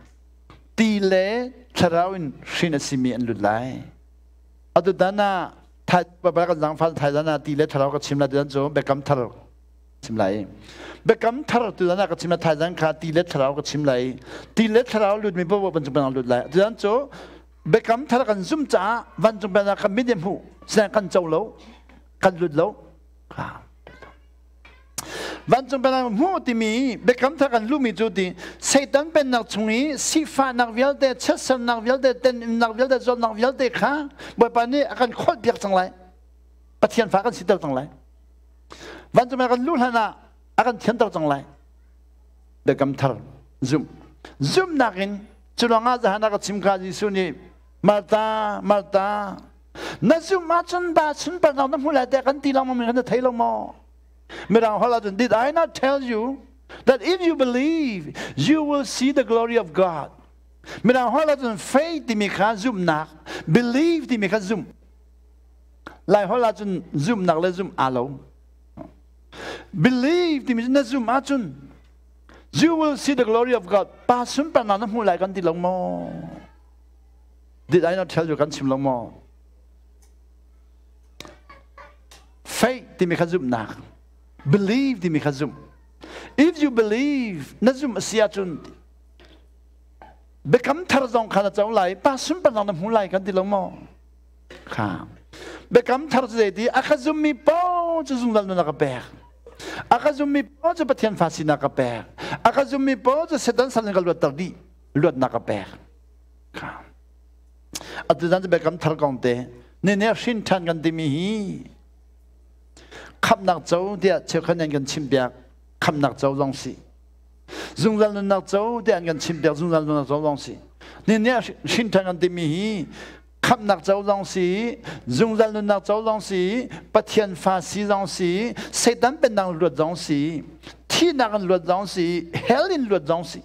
Ti le thlarau in hrin a simi an lut lai. Atu dan ah thai kan zangfal thai dan ah ti le thlarau ka chim la ti cu biakam thar chim lai. Biakam thar tu ah ka chim la thaizang kha ti le thlarau ka chim lai. Ti le thlarau lut mi paoh vancung pennak lut lai. Tutan cu biakam thar kan zum caah vancung pennak kan mit hmu sian kan co lo kan lut lo. Vancung pennak hmu timi biakam thar kan luhmi cu ti Satan pennak chung i sifahnak vialte, chiatsernak vialte, tenimnak vialte, zawtnak vialte kha Bawipa nih a kan kholh piak cang lai. Pathian fa kan siter cang lai. Vancung ah kan luh hlan ah a kan thianter cang lai. Biakam thar zumh. Zumhnak in cu ruangah zahan ah ka chim kha Jesuh nih Martha, Martha, na zumh ahcun ba sunparnak na hmu lai tiah kan ti lengmang mi kha na thei lo maw? Mirang holh ahcun did I not tell you that if you believe you will see the glory of God? Mirang holh ahcun faith timi kha zumhnak, believe timi kha zumh. Laiholh ahcun zumhnak le zumh aa lo. Believe timi cu na zum ahcun you will see the glory of God. Pa sunparnak na hmuh lai kan ti lo maw? Did I not tell you kan chim lo maw? Faith timi kha zumhnak. Believe timi kha zumh. If you believe, na zumh a si ahcun biakam thar zong kha na co lai, pa sunparnak na hmu lai kan ti lo maw? Kha. Biakam thar cu zeiti a ka zummi paoh cu zungzal nun a ka pek. A ka zummi paoh cu Pathian fa sinak ka pek. A ka zummi paoh cu Satan sal in ka luatter dih. Luatnak ka pek. Kha. Atu zan cu biakam thar kong te ne ne hrin ṭhan kan timi hi khamnak co tiah cheukhat nan kan chimpiak khamnak co zong si zungzal nunnak co tiah an kan chimpiak zungzal nunnak co zong si ne ne hrin ṭhan kan timi hi khamnak co zong si zungzal nunnak co zong si Pathian fa si zong si Satan pennak luat zong si thihnak in luat zong si hell in luat zong si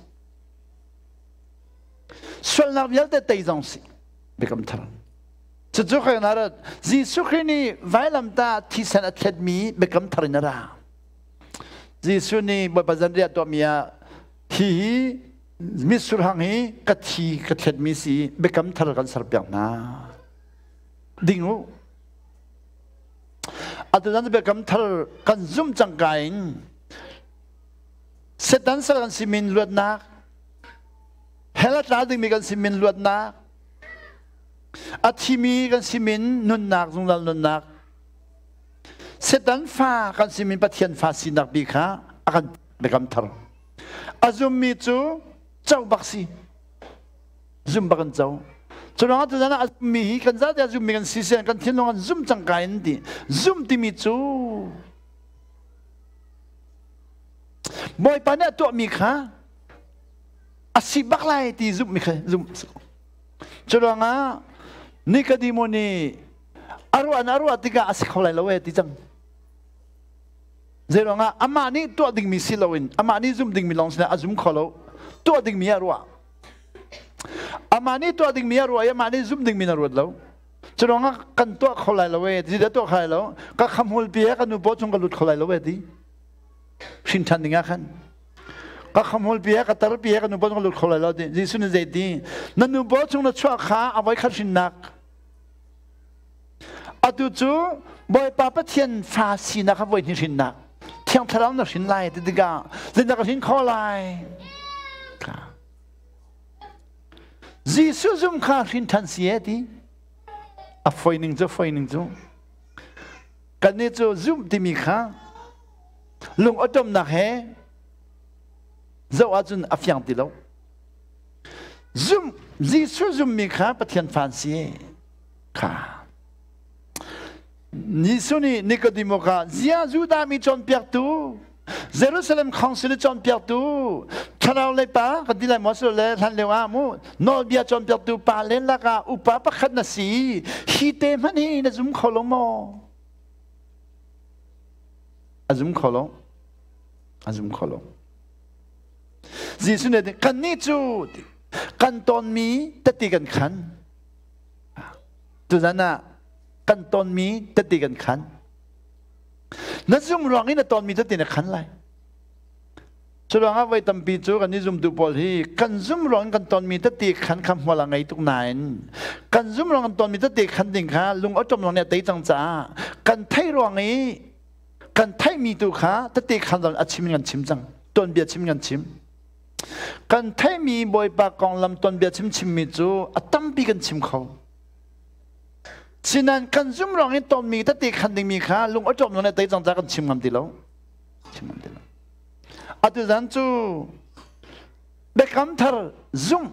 Sualnak vialte tei zong si biakam thar. Cucu kai na rat Jesuh Khrih nih vailamtah thisen a thletmi biakam thar in a ra. Jesuh nih Bawipa zanriah tuahmi ah hi hi mitsur hang hi ka thi ka thletmi si biakam thar kan serpiak hna. Ding u. Atu zan biakam thar kan zum cangka in Satan sal kan si min luatnak Hell a tla dingmi kan si min luatnak, a thimi kan si min nunnak, zungzal nunnak, Satan fa kan si min Pathian fa sinak bi kha a kan biakam thar. A zummi cu co bak si. Zum bak an co. Cu ruangah tuzan ah a zummi hi kan zate a zummi kan si sian kan thinlung an zum cangka in ti. Zum timi cu Bawipa nih a tuahmi kha a si bak lai ti zumhmi kha zumh cu ruangah Nikodemo nih a ruah a ruah tikah a si kho lai lo e ti cang zei ruangah amah nih tuah dingmi si loin amah nih zumh dingmi lawng sinah a zum kho lo tuah dingmi a ruah amah nih tuah dingmi a ruah i amah nih zumh dingmi na ruat lo cu ruangah kan tuah kho lai lo e ti dah tuah kho lai lo ka khamhul pi he ka nu paw chung ka lut kho lai lo e ti hrin ṭhan ding ah khan ka khamhul pi he ka tar pi he ka nu paw chung ka lut kho lai lo ti Jesuh nih zei ti na nu paw chung na chuah kha a voi khat hrinnak atu cu Bawipa Pathian fa sinak kha voi hnih hrinnak Thiang Thlarau na hrin lai ti tikah zeidah ka hrin kho lai Jesuh zum kha hrin ṭhan si e ti a foi ning cu foi ning cu Kannih cu zumh timi kha lung awṭomnak he zoh ahcun a fiang ti lo. Zumh, Jesuh zummi kha Pathian fa an si kha. Jesuh nih Nikodemo kha zia Judah mi cawnpiaktu Jerusalem Council i cawnpiaktu thlarau lei pa kan ti lai maw le hlan lio ah mu nawlbia cawnpiaktu pa len lakah upa pakhat na si hi te hmanh hi na zum kho lo maw a zum kho lo a zum kho lo Jesuh nih kannih cu kan tonmi tete kan khan tuzan ah kan tonmi tete kan khan Na zum ruang i na tonmi cu na khan lai. Cu ruangah voi tampi cu kan i zumtu pawl hi kan zum ruang kan tonmi tete khan kha hmual a ngei tuk nain kan zum ruang kan tonmi tete khan ding kha lung awṭom ruang nih a tei cang caah kan theih ruang i kan theihmi tu kha tete khan zong a chim in kan chim cang tuanbia chim kan chim kan theihmi Bawipa konglam tuanbia chim chimmi cu a tampi kan chim kho Sinan kan zum ruang in tonmi tete khan dingmi kha lung awṭawm lung le tei cang ca kan chim ngam ti lo. Chim ngam ti lo. Atu zan cu biakam thar zumh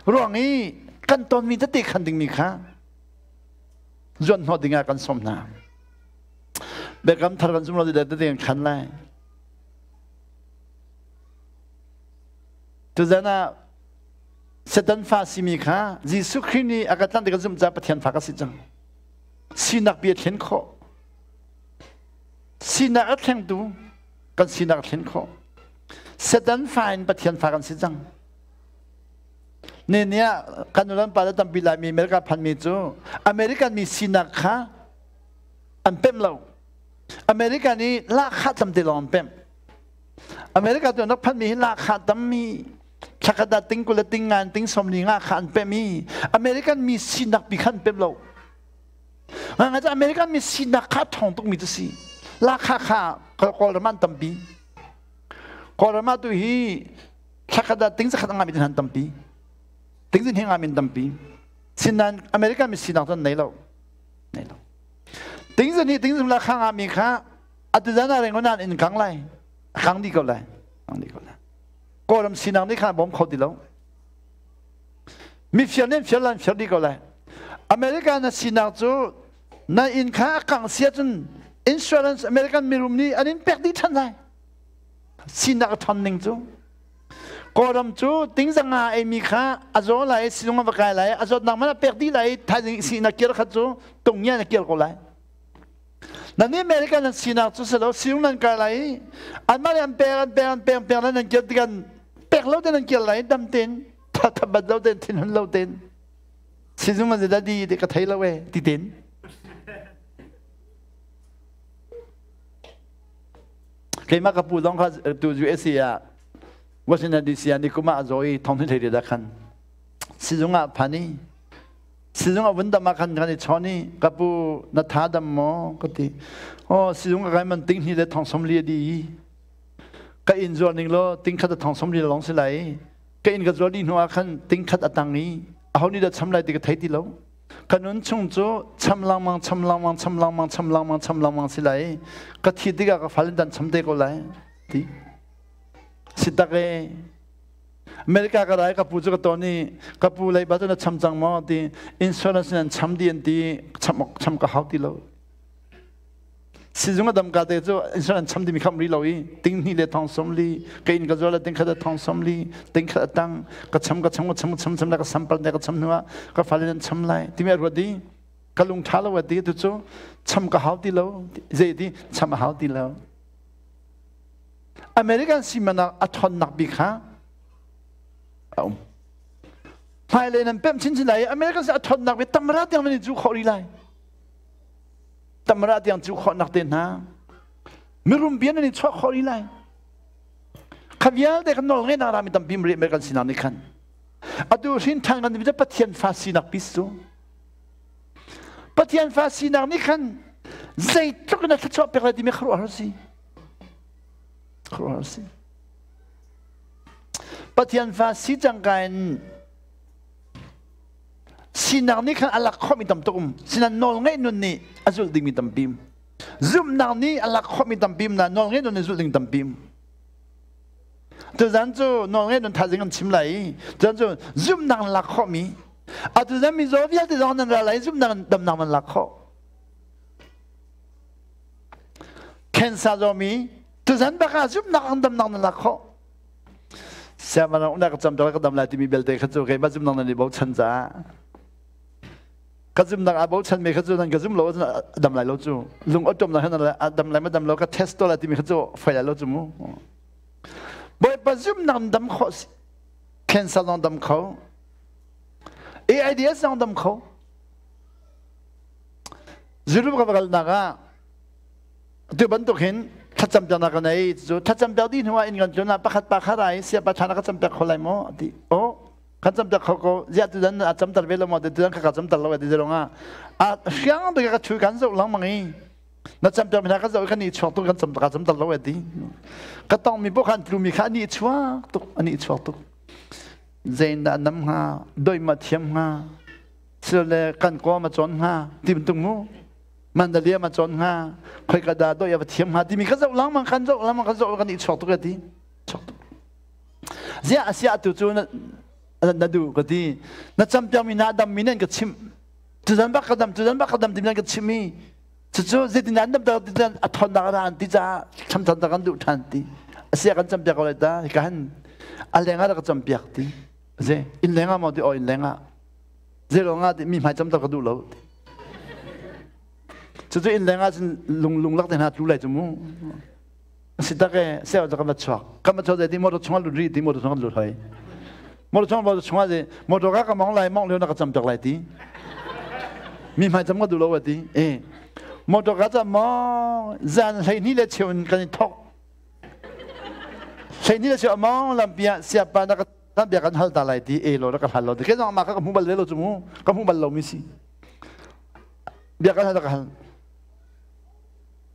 ruang i kan tonmi tete khan dingmi kha zuan hnawh dingah kan sawm hna. Biakam thar kan zum lo ti tete kan khan lai. Tuzan ah Satan fa simi kha Jesuh Khrih nih a ka tlanh tikah zumh caah Pathian fa ka si cang. Sinak bia thlen khawh. Sinak a thlengtu kan sinak a thlen khawh. Satan fa in Pathian fa kan si cang. Ne ni ah kan nulan pa le tampi laimi America phanmi cu American mi sinak kha An pemh lo. America nih lahkhah tam te lawng an pemh. America tu an rak phanmi hi lahkhah tammi thlakhat ah ting 20 le ting ngan ting 40 nga kha an pemh i American mi sinak pi kha an pemh lo. Nga cu American mi sinak kha ṭhawng tukmi cu si. Lahkhah kha Kawlram an tampi. Kawlram ah tu hi thlakhat ah ting zakhat a ngami an tampi. Ting zin hi ngami an tampi. Sinain American mi sinak cu an nei lo. Nei lo. Ting zin hi ting zin la kha ngami kha atu zan ah rengon an in kang lai. Kang di ko lai. Kang di ko lai. Kawlram sinak nih kha bawm kho ti lo. Mi fial nih fial lan fial di ko lai. America na sinak cu na inn kha a kang sia cun insurance American mirum nih an in pek dih than lai. Sinak a thon ning cu. Kawlram cu tingzanga eimi kha a zaw lai, sizung a va kai lai, a zawtnak man a pek dih lai, thaizing si na kir kha cu tung na kir ko lai. Nan nih American nan sinak cu si lo, sizung nan kai lai, anmah nih an pek, an pek, an pek, an pek, nan kir tikan pek lo te nan kir lai, dam tein, thabat lo tein, thinhun lo tein. Sizung an zeda di ti ka thei lo e, ti tin. Keimah ka pu zong kha tu USA ah Washington DC ah nikum ah a zaw i thong thei da khan sizung ah phan i sizung ah vun dam ah khan kan i chawn i ka pu na tha dam maw ka ti oh sizung ka kai man ting hni le thong som li di ka inn zuar ning law ting khat a thong som li lawng si lai ka inn ka zuar dih hnu ah khan ting khat a tang i aho nih dah cham lai ti ka thei ti lo Ka nun chung cu cham lengmang, cham lengmang, cham lengmang, cham lengmang, cham lengmang si lai. Ka thi tikah ka fal in dan cham te ko lai. Ti. Si tak e. America ka rai ka pu cu ka ton i ka pu lei ba cu na cham cang maw ti insurance nan cham di an ti cham cham ka hau ti lo. Sizung a dam ka te cu insurance cham dimi kham ri lo i ting hnih le thong som li ka in ka zual le ting khat a thong som li ting khat a tang ka cham ka cham ka cham ka cham cham le ka sampal ne ka cham hnu ah ka fale nan cham lai timi a ruat di ka lung tha lo ti tu cu cham ka hau ti lo zei ti cham a hau ti lo American simanak a thonnak bik kha a um hmailei nan pemh chinchin lai American si a thonnak bik tamra tiang nan i cu khawh rih lai Tamara tiang cu khawhnak te hna mirum bian an i chuah khawh rih lai. Kha vialte kan nawl ngeihnak rami tampi mri American sinak nih khan atu hrin ṭhan kan timi Pathian fa sinak pis cu Pathian fa sinak nih khan zeitluk in a thluachuah pek lai timi khuaruahhar si khuaruahhar si Pathian fa si cangka in Sinak nih khan a lak khawhmi tam tuk um. Sinan nawlngaih nun nih a zulh dingmi tampi um. Zumhnak nih a lak khawhmi tampi um na nawlngaih nun nih zulh ding tampi um. Tuzan cu nawlngaih nun thazing an chim lai i tuzan cu zumhnak an lak khawhmi atu zan mizaw vialte zong nan ra lai zumhnak damnak nan lak khawh. Cancer zawmi tuzan bak ah zumhnak an damnak nan lak khawh. Siangpahrang uknak ka cam ka dam lai timi belte kha cu keimah zumnak nan i bochan caah ka zumnak aa bochan mi kha cu nan ka zum lo a dam lai lo cu lung awṭawmnak he a dam lai ma dam lo ka test to lai timi kha cu fai lai lo cu mu Bawipa zumnak dam khawh si cancer zong dam kho AIDS zong dam kho Zulum ka va kalnak ah Tu bantuk hin thlacam piaknak ka nei cu thlacam piak dih hnuah inn kan tlun ah pakhat pa kha rai sia pa thana ka cam piak kho lai maw ti o kan cam piak kho ko ziah tu dan a cam tar ve lo maw ti tu dan ka ka cam tar lo ti zalong ah a hriang te ka thu kan zoh lang mang i na cam piak mi hna ka zoh kan ni chuak tuk kan cam ka cam tar lo ti ka tong mi bo khan tlu mi kha ani chuak tuk ani chuak tuk zein dah nam hnga doi ma thiam hnga sile kan ko ma chon hnga ti bantuk mu Mandalia ma cawn hnga khoika dah doi a va thiam hnga timi ka zoh lengmang kan zoh lengmang kan zoh kan i chuak tuk ti chuak tuk ziah asia tu cu na na du ka ti na campiak mi na dam mi nan ka chim tuzan bak ka dam tuzan bak ka dam timi nan ka chim i cucu zeitin an dam ta a thon nak ra an ti caah cham than ta kan duh than ti asia kan campiak ko lai ta ka han a leng ah ka campiak ti ze in leng ah maw ti o in leng ah Zeilo nga ti mi hmai cam ta ka duh lo. Cucu inn leng ah cun lung lung lak te hna tlu lai cu mu. Si tak e seo ka va chuak. Ka va chuak ti motor chung lut ri ti motor chung lut hoi. Motor chung motor chung ah motor ka ka mong lai mong leo na ka cam tak lai ti. Mi hmai cam ka duh lo ti. E. Motor ka ca maw zan 12 le cheu in kan i thok. 12 le cheu among lampi ah siapa na ka bia kan hal ta lai ti e lo na ka hal lo ti ke zong ma ka hmu bal ve lo cu mu ka hmu bal lo mi si. Bia kan hal ta ka hal.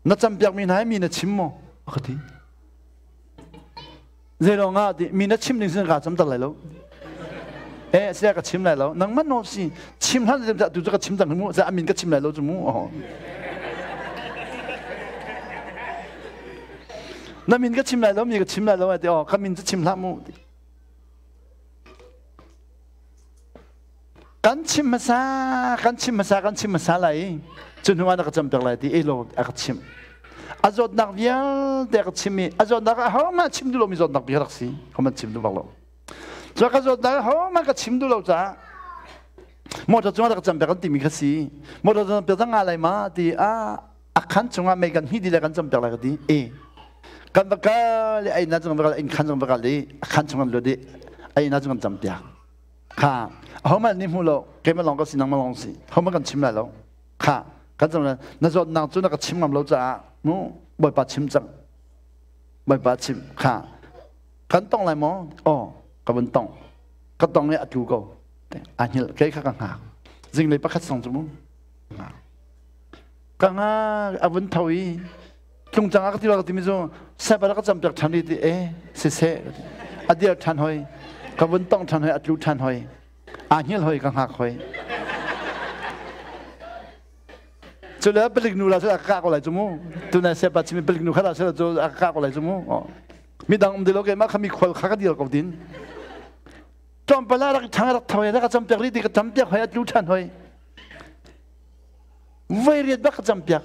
Na campiak mi hna mi na chim maw? Ka ti. Zeilawng ah ti mi na chim ding sin ka cam tar lai lo. Eh sia ka chim lai lo. Nangmah no si chim hlan zem tu cu ka chim cang mu. Za amin ka chim lai lo cu mu. Na min ka chim lai lo mi ka chim lai lo ti oh ka min cu chim hlah mu. Kan chim hmasa kan chim hmasa kan chim hmasa lai cu hnu ah na ka campiak lai ti elo a ka chimh. A zawtnak vialte a ka chim i a zawtnak ah hohmanh chim duh lomi zawtnak bik rak si hohmanh chim duh bak lo. Cu ka zawtnak ah hohmanh ka chim duh lo caah motor cungah ka campiak kan timi kha si. Motor campiak zang nga lai ma ti a a khan chungah mei kan hmih dih le kan campiak lai ka ti. E kan va kal i a inn ah cung va kal inn khan cung va kal i a khan chung kan lut i a inn ah cung kan campiak. Kha ahohmanh nih hmu lo keimah lawng ka si nangmah lawng si hohmanh kan chim lai lo. Kha kan cam na zawtnak cu na ka chim ngam lo caah mu Bawipa chim cang. Bawipa chim kha kan tong lai maw? Aw ka vun tong. Ka tong i a tlu ko. A hngilh kei kha ka hngak. Zinglei pakhat song cu mu. Ka ngak a vun tho i tlung cang a ka ti ka timi cu sepa ka campiak ṭhan i ti e siseh a dir ṭhan hoi ka vun tong ṭhan hoi a tlu ṭhan hoi aa hngilh hoi ka hngak hoi cu le palik nu la cu a ka ko lai cu mu tunai sepa chimi palik nu kha la cu a ka ko lai cu mu midang um dilo ke ma khami khol kha ka dir ko din tlawmpal ah rak ṭhang rak tho rak campiak ri ti ka campiak hoi a tlu ṭhan hoi voi riat bak ka campiak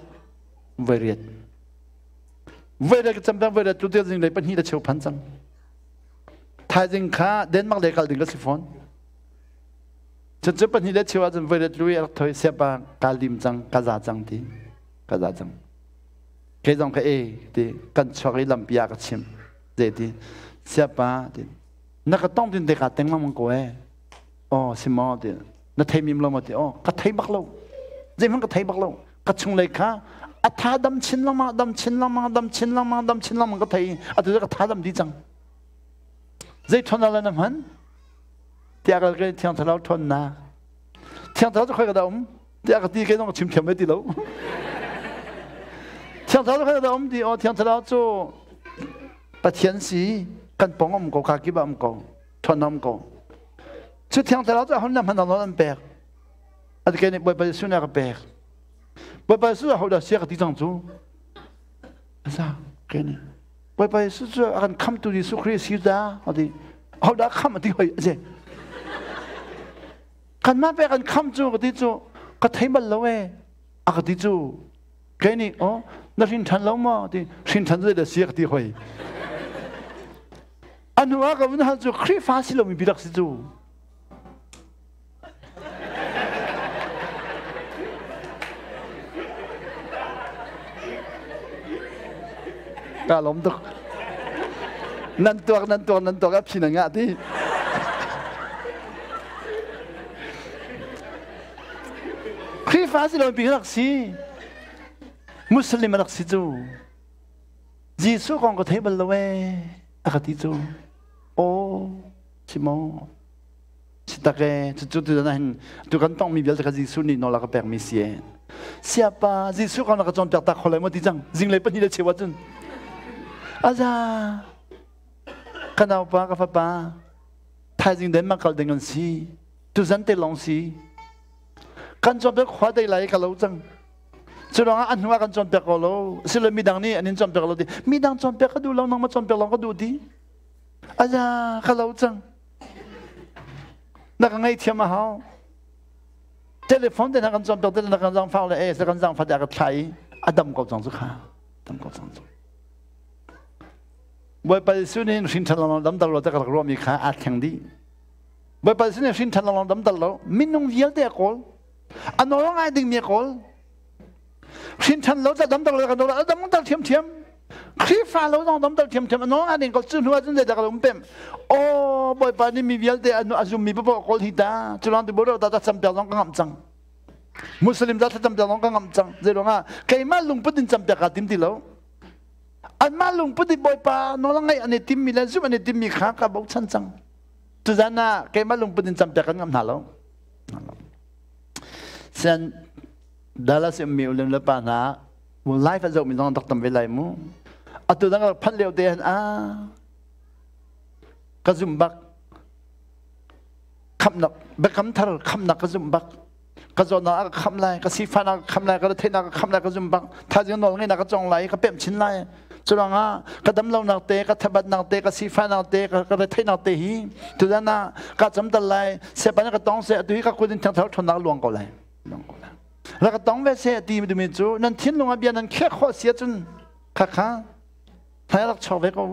voi riat voi riat ka campiak voi riat tu te zing lei pahnih le cheu phan cang thaizing kha Denmark lei kal ding ka si fawn cucu pahnih le cheu ahcun voi riat lui a rak thoi siapa ka lim cang ka za cang ti ka za cang kei zong ka e ti kan chuak i lampi ah ka chim ze ti siapa ti na ka tong tin te ka teng mang ko e oh si maw ti na thei mim lo maw ti oh ka thei bak lo zeihmanh ka thei bak lo ka chunglei kha a tha dam chin lengmang dam chin lengmang dam chin lengmang dam chin lengmang ka thei atu ka tha dam di cang zei thon ala na hman tiah ka ke thiang thlarau thon na thiang thlarau cu khoi ka da um tiah ka ti ke nong chim thiam ve ti lo thiang thlarau cu khoi ka da um ti o thiang thlarau cu pathian si kan pong om ko ka kip am ko thon om ko Cu thiang thlarau cu ahon hman nawl an pek. A ke nih Bawipa Jesuh nih a ka pek. Bawipa Jesuh ahodah sia ka ti cang cu? Asa ke nih Bawipa Jesuh cu a kan khamtu Jesuh Khrih si ta a ti. Ahodah kham a ti hoi a si. Kanmah pek an kham cu ka ti cu ka thei bal lo e a ka ti cu. Ke nih oh na hrin ṭhan lo maw ti hrin ṭhan cu zeidah sia ka ti hoi. A hnu ah ka vun hal cu Khrihfa si lomi biak si cu. Ka lawm tuk. Nan tuak nan tuak nan tuak a phi na ngah ti. Khrihfa si lomi rak si. Muslim rak si cu. Jesuh kong ka thei bal lo ee a ka ti cu aw si maw si tak ee cucu tu hin tu kan tongmi vialte kha Jesuh nih nawl a ka pekmi si ee siapa Jesuh kong na ka cawnpiak tak kho lai maw ti cang zinglei pahnih le cheu ahcun aza ka naupa ka fapa thaizing Denmark kal ding an si tuzan te lawng si kan cawnpiak khua dei lai ka lo cang Cu ruangah a hnu ah kan cawnpiak ko lo. Silo midang nih an in cawnpiak lo ti. Midang cawnpiak ka duh lo, nangmah cawnpiak lawng ka duh ti. Aza, ka lo cang. Na ka ngaihthiam a hau. Telephone te hna kan cawnpiak te na kan zangfak le eh kan zangfak te a ka thlah i a dam ko cang cu kha. Dam ko cang cu. Bawipa Jesuh nih hrin ṭhan lawng dam dal lo te ka rak ruahmi kha aa thleng dih. Bawipa Jesuh nih hrin ṭhan lawng dam dal lo. Minung vialte a kawl. A nawl ngai dingmi a kawl. Hrin ṭhan lo damter lo kan a damter ṭhiamṭhiam. Khrihfa lo zong damter ṭhiamṭhiam a nawl ngai ding ko cu hnu ahcun zeidah ka um pem. Aw Bawipa nih mi vialte a zummi paoh kawl hi ta. Cu lawng ti bo ta ta campiak zong ka ngamh cang. Muslim za thlacam piak lawng ka ngamh cang. Zei ruangah keimah lungput in campiak kaa tim ti lo. Anmah lungput i Bawipa nawl a ngaih an i timmi le zumh an i timmi kha ka bochan cang. Tuzan ah keimah lungput in campiak kan ngamh hna lo. Sian Dallas ummi ulem le pa hna life a zohmi zong rak tam ve lai mu. Atu dang rak phanh lio te han ah ka zum bak khamnak biakam thar khamnak ka zum bak ka zawtnak a ka khamh lai ka sifahnak ka khamh lai ka retheihnak ka khamh lai ka zum bak thaizing nawl ngeihnak ka cong lai ka pemh chin lai curuangah ka damlonak te ka thabatnak te ka sifahnak te ka retheihnak te hi tuzan ah ka cam tal lai sepan ka tong se atu hi ka kut in thiangthar ṭhawnnak luang ko lai luang ko lai ra ka tong ve se ti mi cu nan thinlung ah bia nan khek khawh si ahcun kha kha thai rak chuak ve ko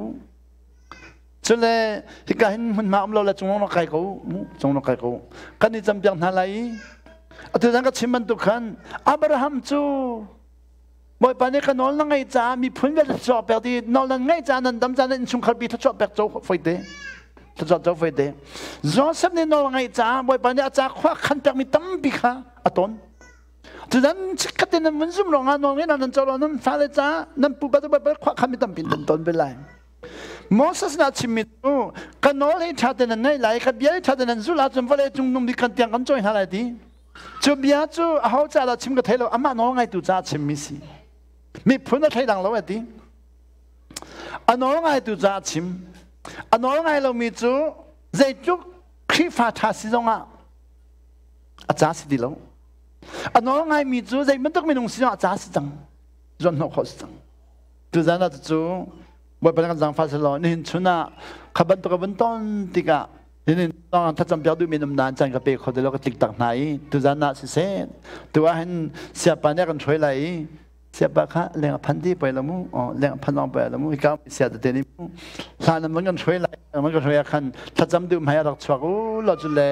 Cule hika hin hmunhma um lo le cung na kai ko cung na kai ko kan i campiak hna lai i atu zan ka chim bantuk khan Abraham cu Bawipa nih ka nawl na ngaih caah miphun vialte thluachuah pek ti nawl nan ngaih caah nan dam caah nan innchungkhar pi thluachuah pek co foite thluachuah co foite Joseph nih nawl ngaih caah Bawipa nih a ca khua khan pekmi tampi kha a ton Cudan chikkhat in nan vun zum ruangah nawl ngeih nan co lo nan fale caah nan pupa cu Bawipa khua khan mi tampi nan ton ve lai. Moses na chimmi cu ka nawl hi ṭha tein nan ngaih lai, ka bia hi ṭha tein nan zulh ahcun vawlei cung nung bik kan tiang kan cawi hna lai ti. Cu bia cu aho ca dah chim ka thei lo, amah nawl ngaitu caah chimmi si. Miphun a thleidang lo a ti. A nawl ngaitu caah chim. A nawl ngai lomi cu zeitluk Khrihfa ṭha si zongah a ca si ti lo. A nawl ngaimi cu zei bantuk minung si zongah a ca si cang. Zuanhnawh khawh si cang. Tuzan ah cu Bawipa kan zaangfah selaw nihin chun ah kha bantuk a vun ton tikah nihin thlacam piak duhmi um nain caan ka pe kho ti lo ka tlik tak hna i tuzan ah siseh tu ah hin siapa nih a kan hruai lai i siapa kha leng a phan ti poi lo mu leng a phan lawng poi lo mu hika sia tete nih mu hlan an van kan hruai lai an kan hruai ah khan thlacam duh hmai a rak chuak u lo cu le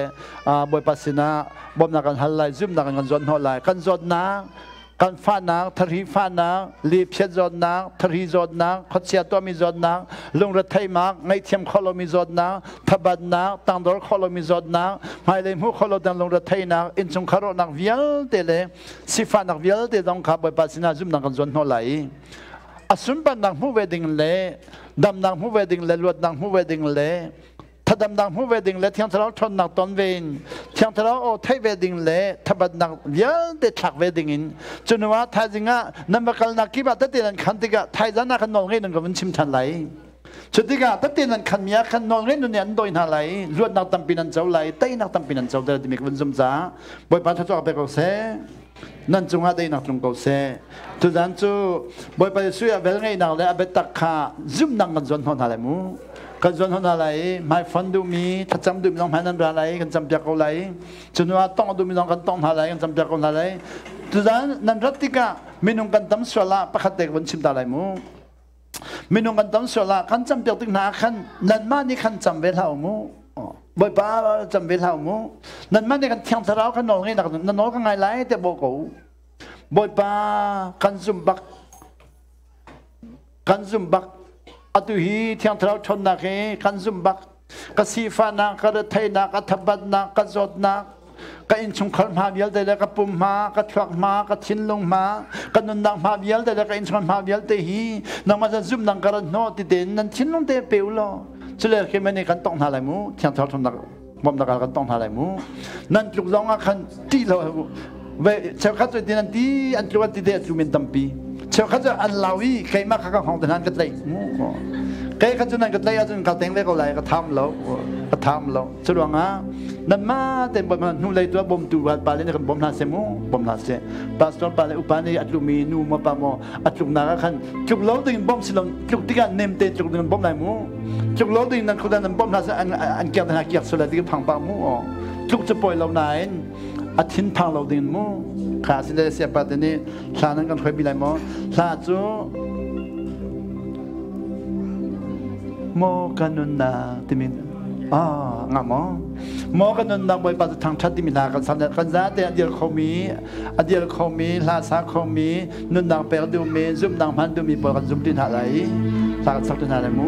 Bawipa sinah bawmhnak kan hal lai zumhnak kan zuan hnawh lai kan zawtnak kan fahnak, thari fahnak, liphiat zawtnak, thari zawtnak, khuachia tuahmi zawtnak, lungretheihnak, ngaihthiam khawh lomi zawtnak, thabatnak, tangdor khawh lomi zawtnak, hmailei hmuh khawh lo dang lungretheihnak, innchungkhar rawhnak vialte le sifahnak vialte zong kha Bawipa sinah zumhnak kan zuan hnawh lai i a sunparnak hmuh ve ding le damnak hmuh ve ding le luatnak hmuh ve ding le thadamnak hmu ve ding le Thiang Thlarau ṭhawnnak ton ve in Thiang Thlarau aw theih ve ding le thabatnak vialte thlak ve ding in cu ah thaizing ah nan va kalnak kip ah tete nan khan tikah thaizan ah khan nawl ngei nan ka vun chim ṭhan lai. Cu tikah tete nan khan mi ah khan nawl ngei nun nih an dawi hna lai, luatnak tampi nan co lai, teinak tampi nan co te timi ka vun zum caah Bawipa thluachuah pek ko seh. Nan cungah deinak tlung ko seh. Tuzan cu Bawipa Jesuh ah vel ngeihnak le a biatak kha zumhnak kan zuan hnawh hna lai mu. Kan zuan hnawh hna lai i hmaifon duhmi, thlacam duhmi zong hmai nan ra lai, kan campiak ko lai. Cu hnu ah tongh duhmi zong kan tongh hna lai, kan campiak ko hna lai. Tuzan nan rat tikah minung kan tam sual ah pakhat te ka vun chim ta lai mu. Minung kan tam sual ah kan campiak tik hna ah khan nanmah nih khan cam ve hlah u mu. Bawipa cam ve hlah mu. Nanmah nih kan Thiang Thlarau kan nawl ngeihnak na nawl ka ngai lai tiah bawh ko u. Bawipa kan zum bak. Kan zum bak. Atu hi Thiang Thlarau ṭhawnnak hi kan zum bak. Ka sifahnak, ka retheihnak, ka thabatnak, ka zawtnak, ka innchungkhar hma vialte le ka pum hma, ka thluak hma, ka thinlung hma, ka nunnak hma vialte le ka innchungkhar hma vialte hi nangmah zan zumnak ka rat hnawh ti tein nan thinlung te pe u law cule khi mani kan tong hna lai mu Thiang Thlarau ṭhawnnak bawmhnak kan tong hna lai mu nan tluk zong ah khan ṭih lo ve cheukhat cu tin an ti an tluk an ti te a tlu men tampi cheukhat cu an lau i keimah kha ka hong te hnan ka tlaih mu kei kha cu nan ka tlaih ahcun ka teng ve ko lai ka tham lo ka tham lo cu ruangah nanmah ten bom hnu lei tu bawmtu pa le kan bawm hna seh mu bawm hna seh pastor pa le upa nih a tlukmi nu maw pa maw a tluknak ah khan tluk lo ding bawm si lo tluk tikah nem te tluk ding bawm lai mu tluk lo ding nan khudan nan bawm hna seh an kiak hna kiak sual lai ti phang pa mu tluk cu poi lo nain a thin phang lo ding mu kha si le siapa te nih hla nan kan hruai bi lai maw hla cu maw ka nunnak timi ah nga maw maw ka nunnak Bawipa cu thangṭhat timi hla kan san kan zate a dir khomi a dir khomi hla sa khomi nunnak pek duhmi zumhnak hman duhmi pawl kan zum ti hna lai hla kan sak ti hna lai mu.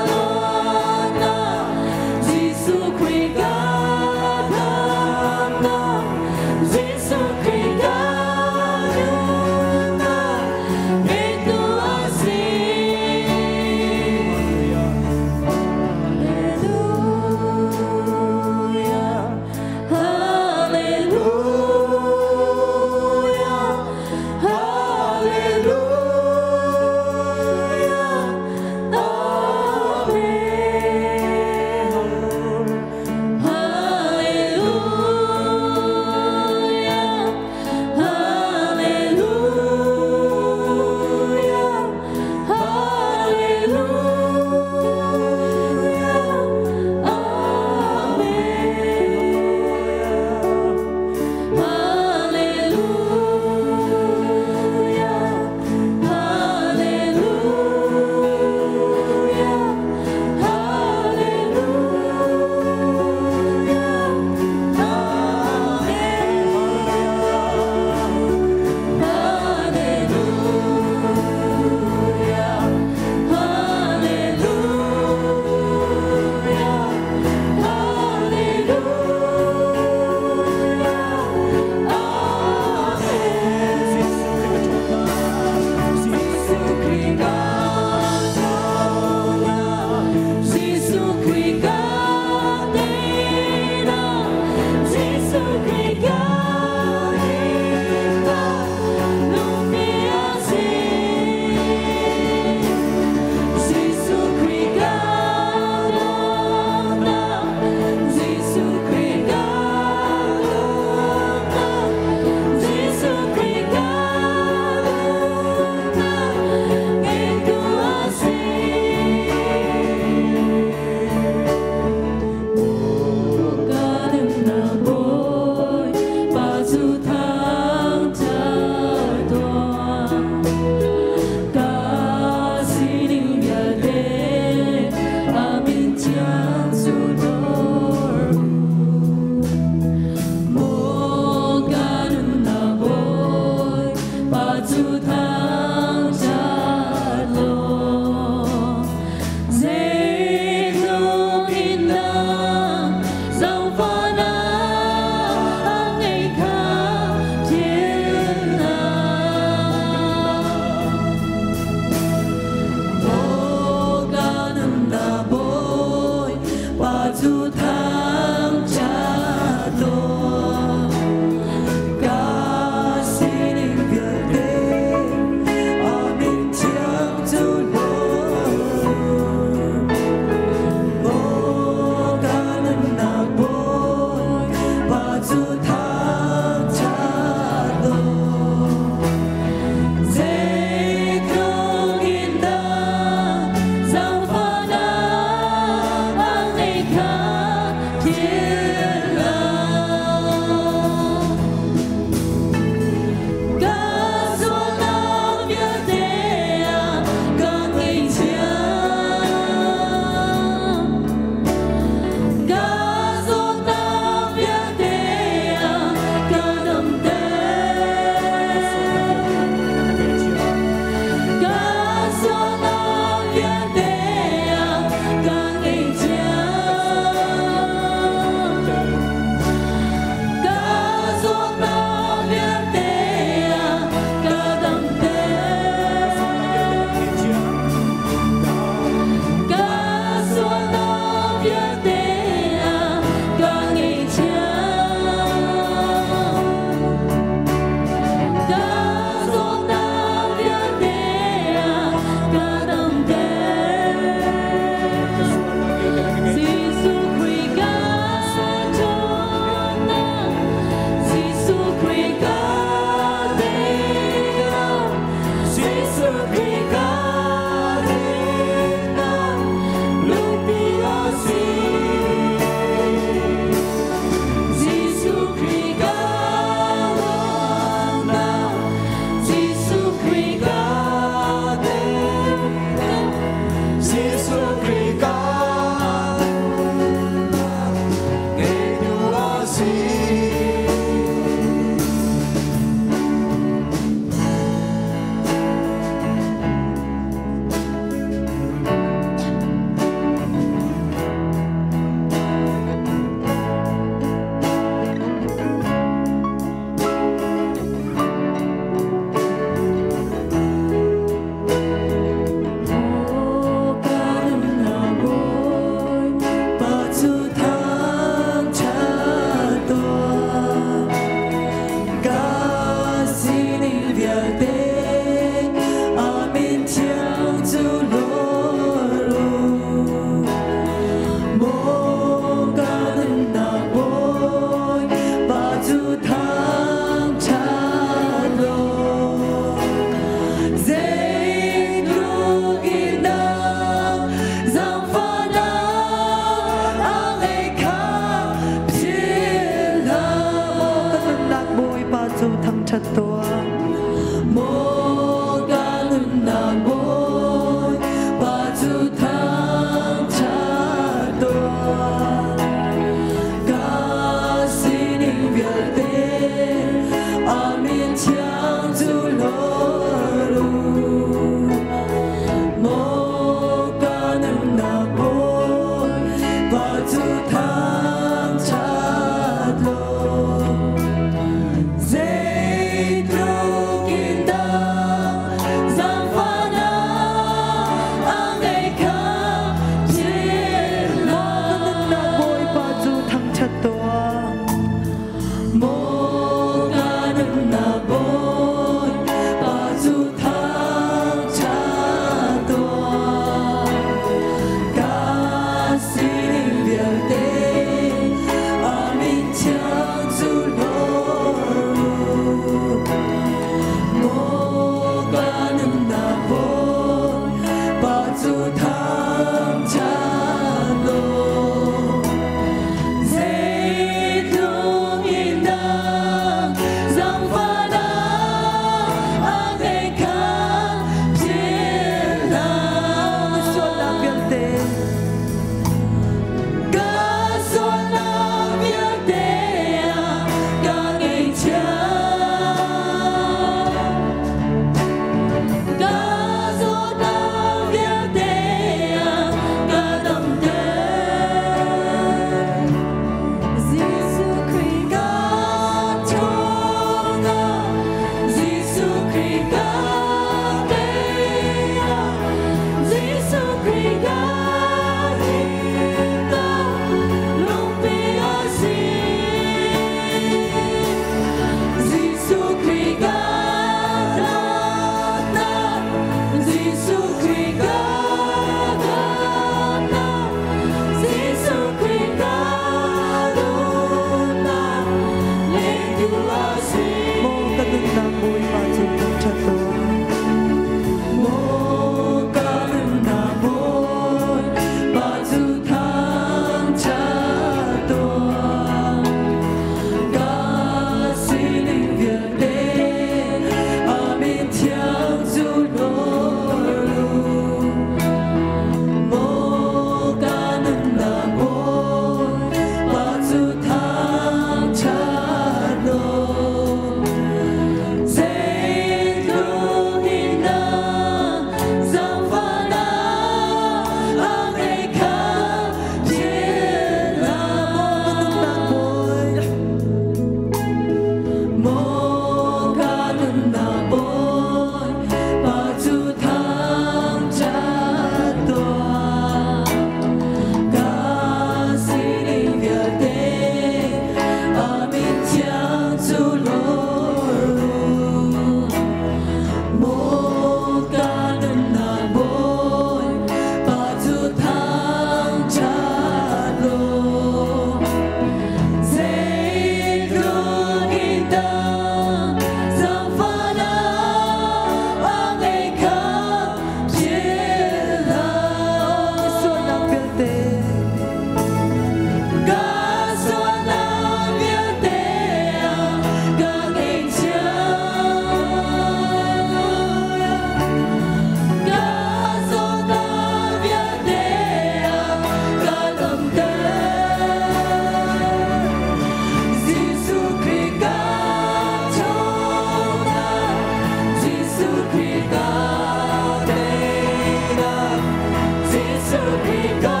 Khrih ka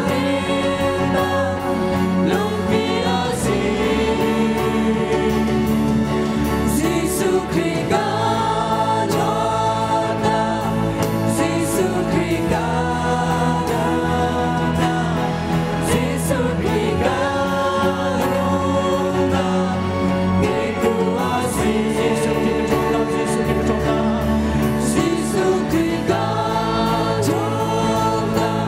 himnak lungpi a si. Jesuh Khrih ka ṭhawnnak, Jesuh Khrih ka damnak, Jesuh Khrih ka rumnak, ngeitu a si. Jesuh Khrih ka ṭhawnnak, Jesuh Khrih ka ṭhawnnak. Jesuh Khrih ka ṭhawnnak,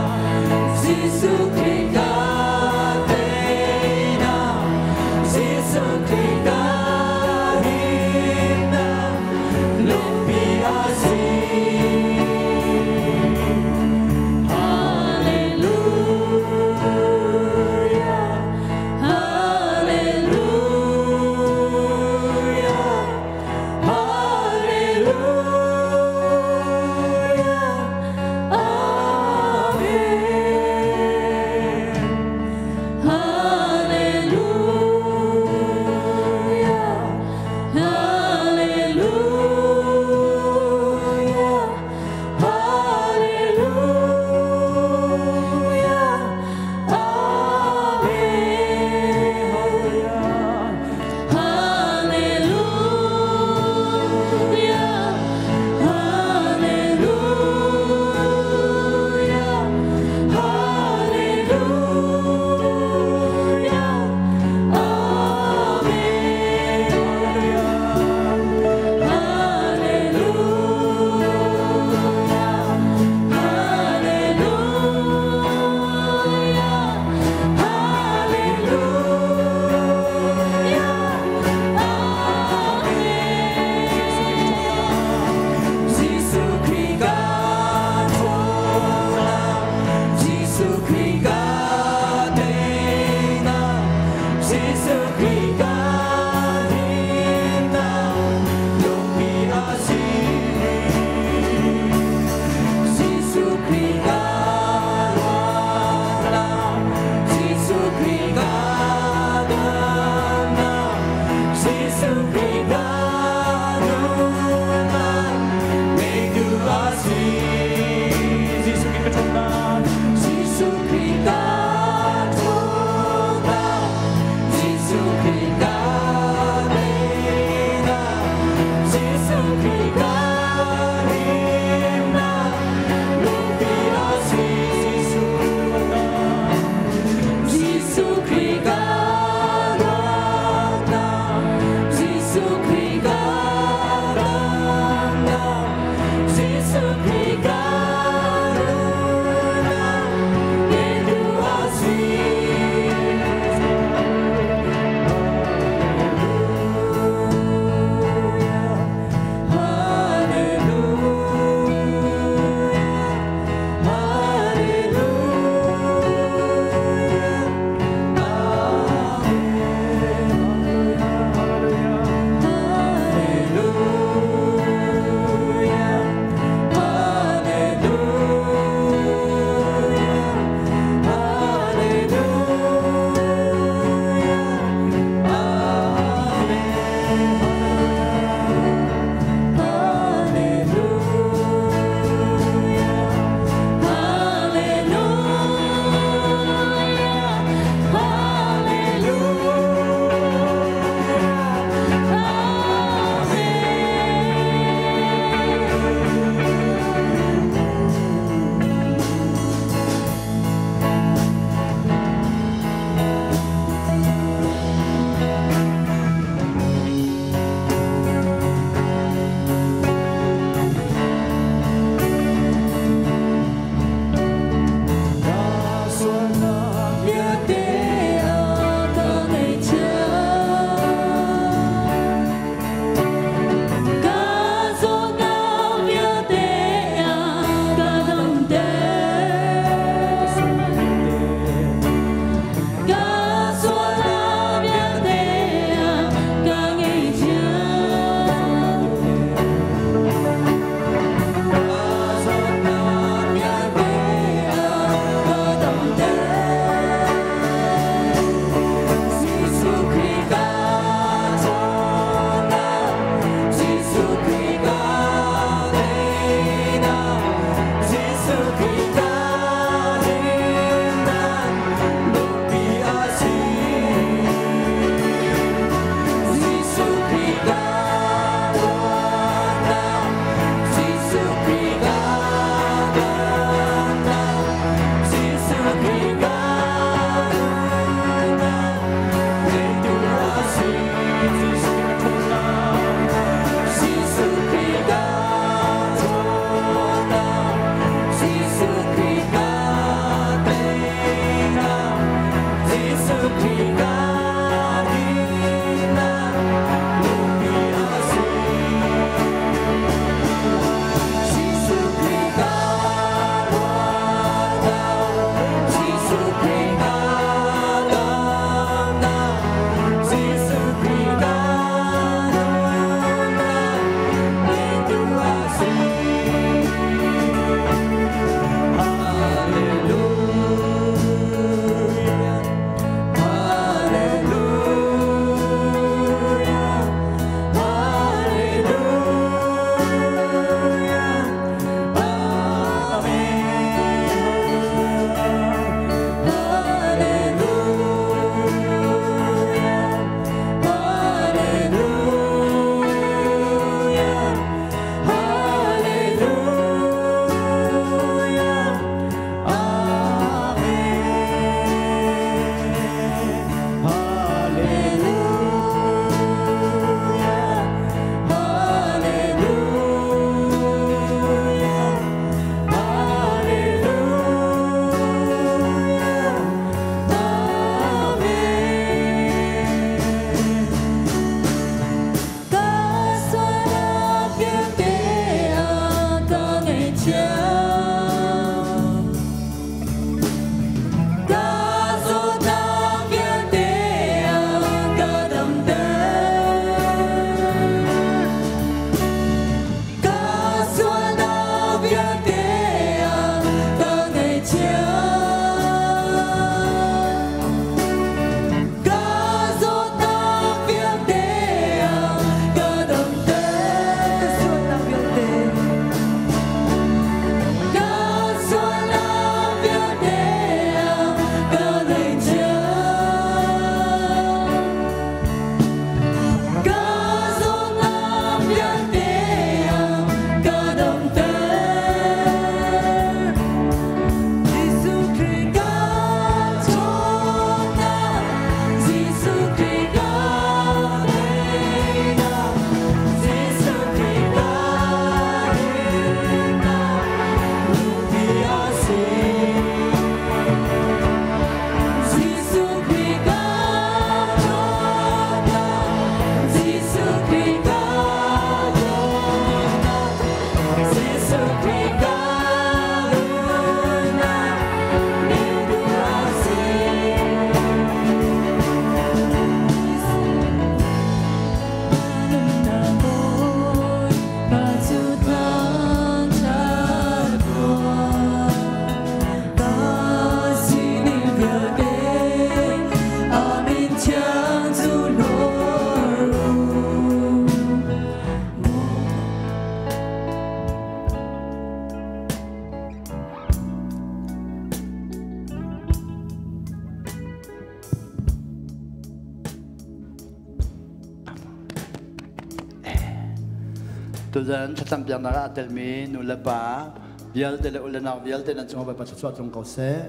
Tuzan thlacam piaknak ah aa telmi nu le pa vialte le u le nau vialte nan cungah Bawipa thluachuah tlung ko seh.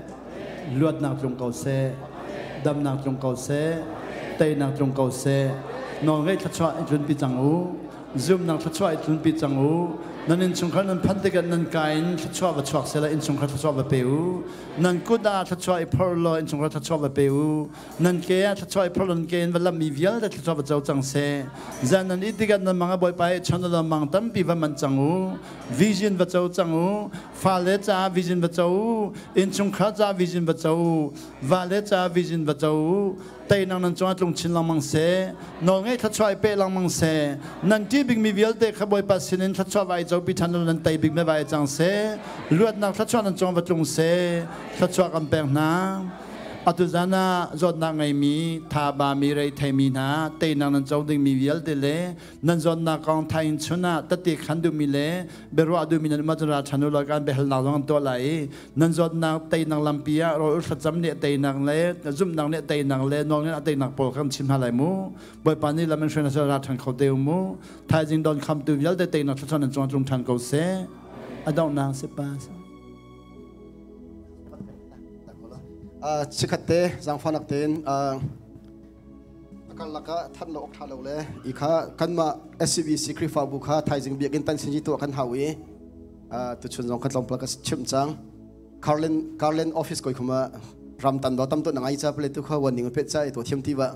Luatnak tlung ko seh. Damnak tlung ko seh. Teinak tlung ko seh. Nawlngaih thluachuah i tlunpi cang u. Zumnak thluachuah i tlunpi cang u. Nan innchungkhar nan phanh tikah nan ka in thluachuah va chuak seh innchungkhar thluachuah va pe u. Nan kut ah thluachuah i phorh law innchungkhar thluachuah va pe u. Nan ke ah thluachuah i phorh law nan ke in va lammi vialte thluachuah va co cang seh. Zan nan it tikah nan mang a Bawipa i chon law mang tampi va manh cang u. Vision va co cang u. Fale caah vision va co u. Innchungkhar caah vision va co u. Vale caah vision va co u. Teinak nan cungah tlung chin lengmang seh. Nawlngaih thluachuah i pe lengmang seh. Nan ṭih bikmi vialte kha Bawipa sinin thluachuah va i copi ṭhan law nan tei bikmi va i cang seh. Luatnak thluachuah nan cungah va tlung seh. Thluachuah kan pek hna. Atu zan ah zawtnak ngeimi, thaba mi, reitheimi hna, teinak nan co dingmi vialte le nan zawtnak kong thain chun ah tette khan duhmi le biaruah duhmi nan um ahcun ra ṭhan u law kan biahalnak zong an tuah lai i nan zawtnak teinak lampi ah rawl thlacam nih teinak le zumhnak nih teinak le nawlngaih ah teinak pawl kan chim hna lai mu. Bawipa nih lam in hruai hna ra ṭhan kho te u mu. Thaizing don khamtu vialte teinak thluachuah nan cungah tlung ṭhan ko seh. A donghnak si pa. Chikhat te zaangfahnak tein a karlak ah than lo awk ṭha lo le i kha kanmah SCBC Khrihfabu kha thaizing biakinn tan sin tuah kan hau i tuchun zong kha tlawmpal ka chimh cang. Carlin Carlin office koi khuma ram tan do tam to na ngai cha pale tu kha wan ning pet cha i to thiam ti ba.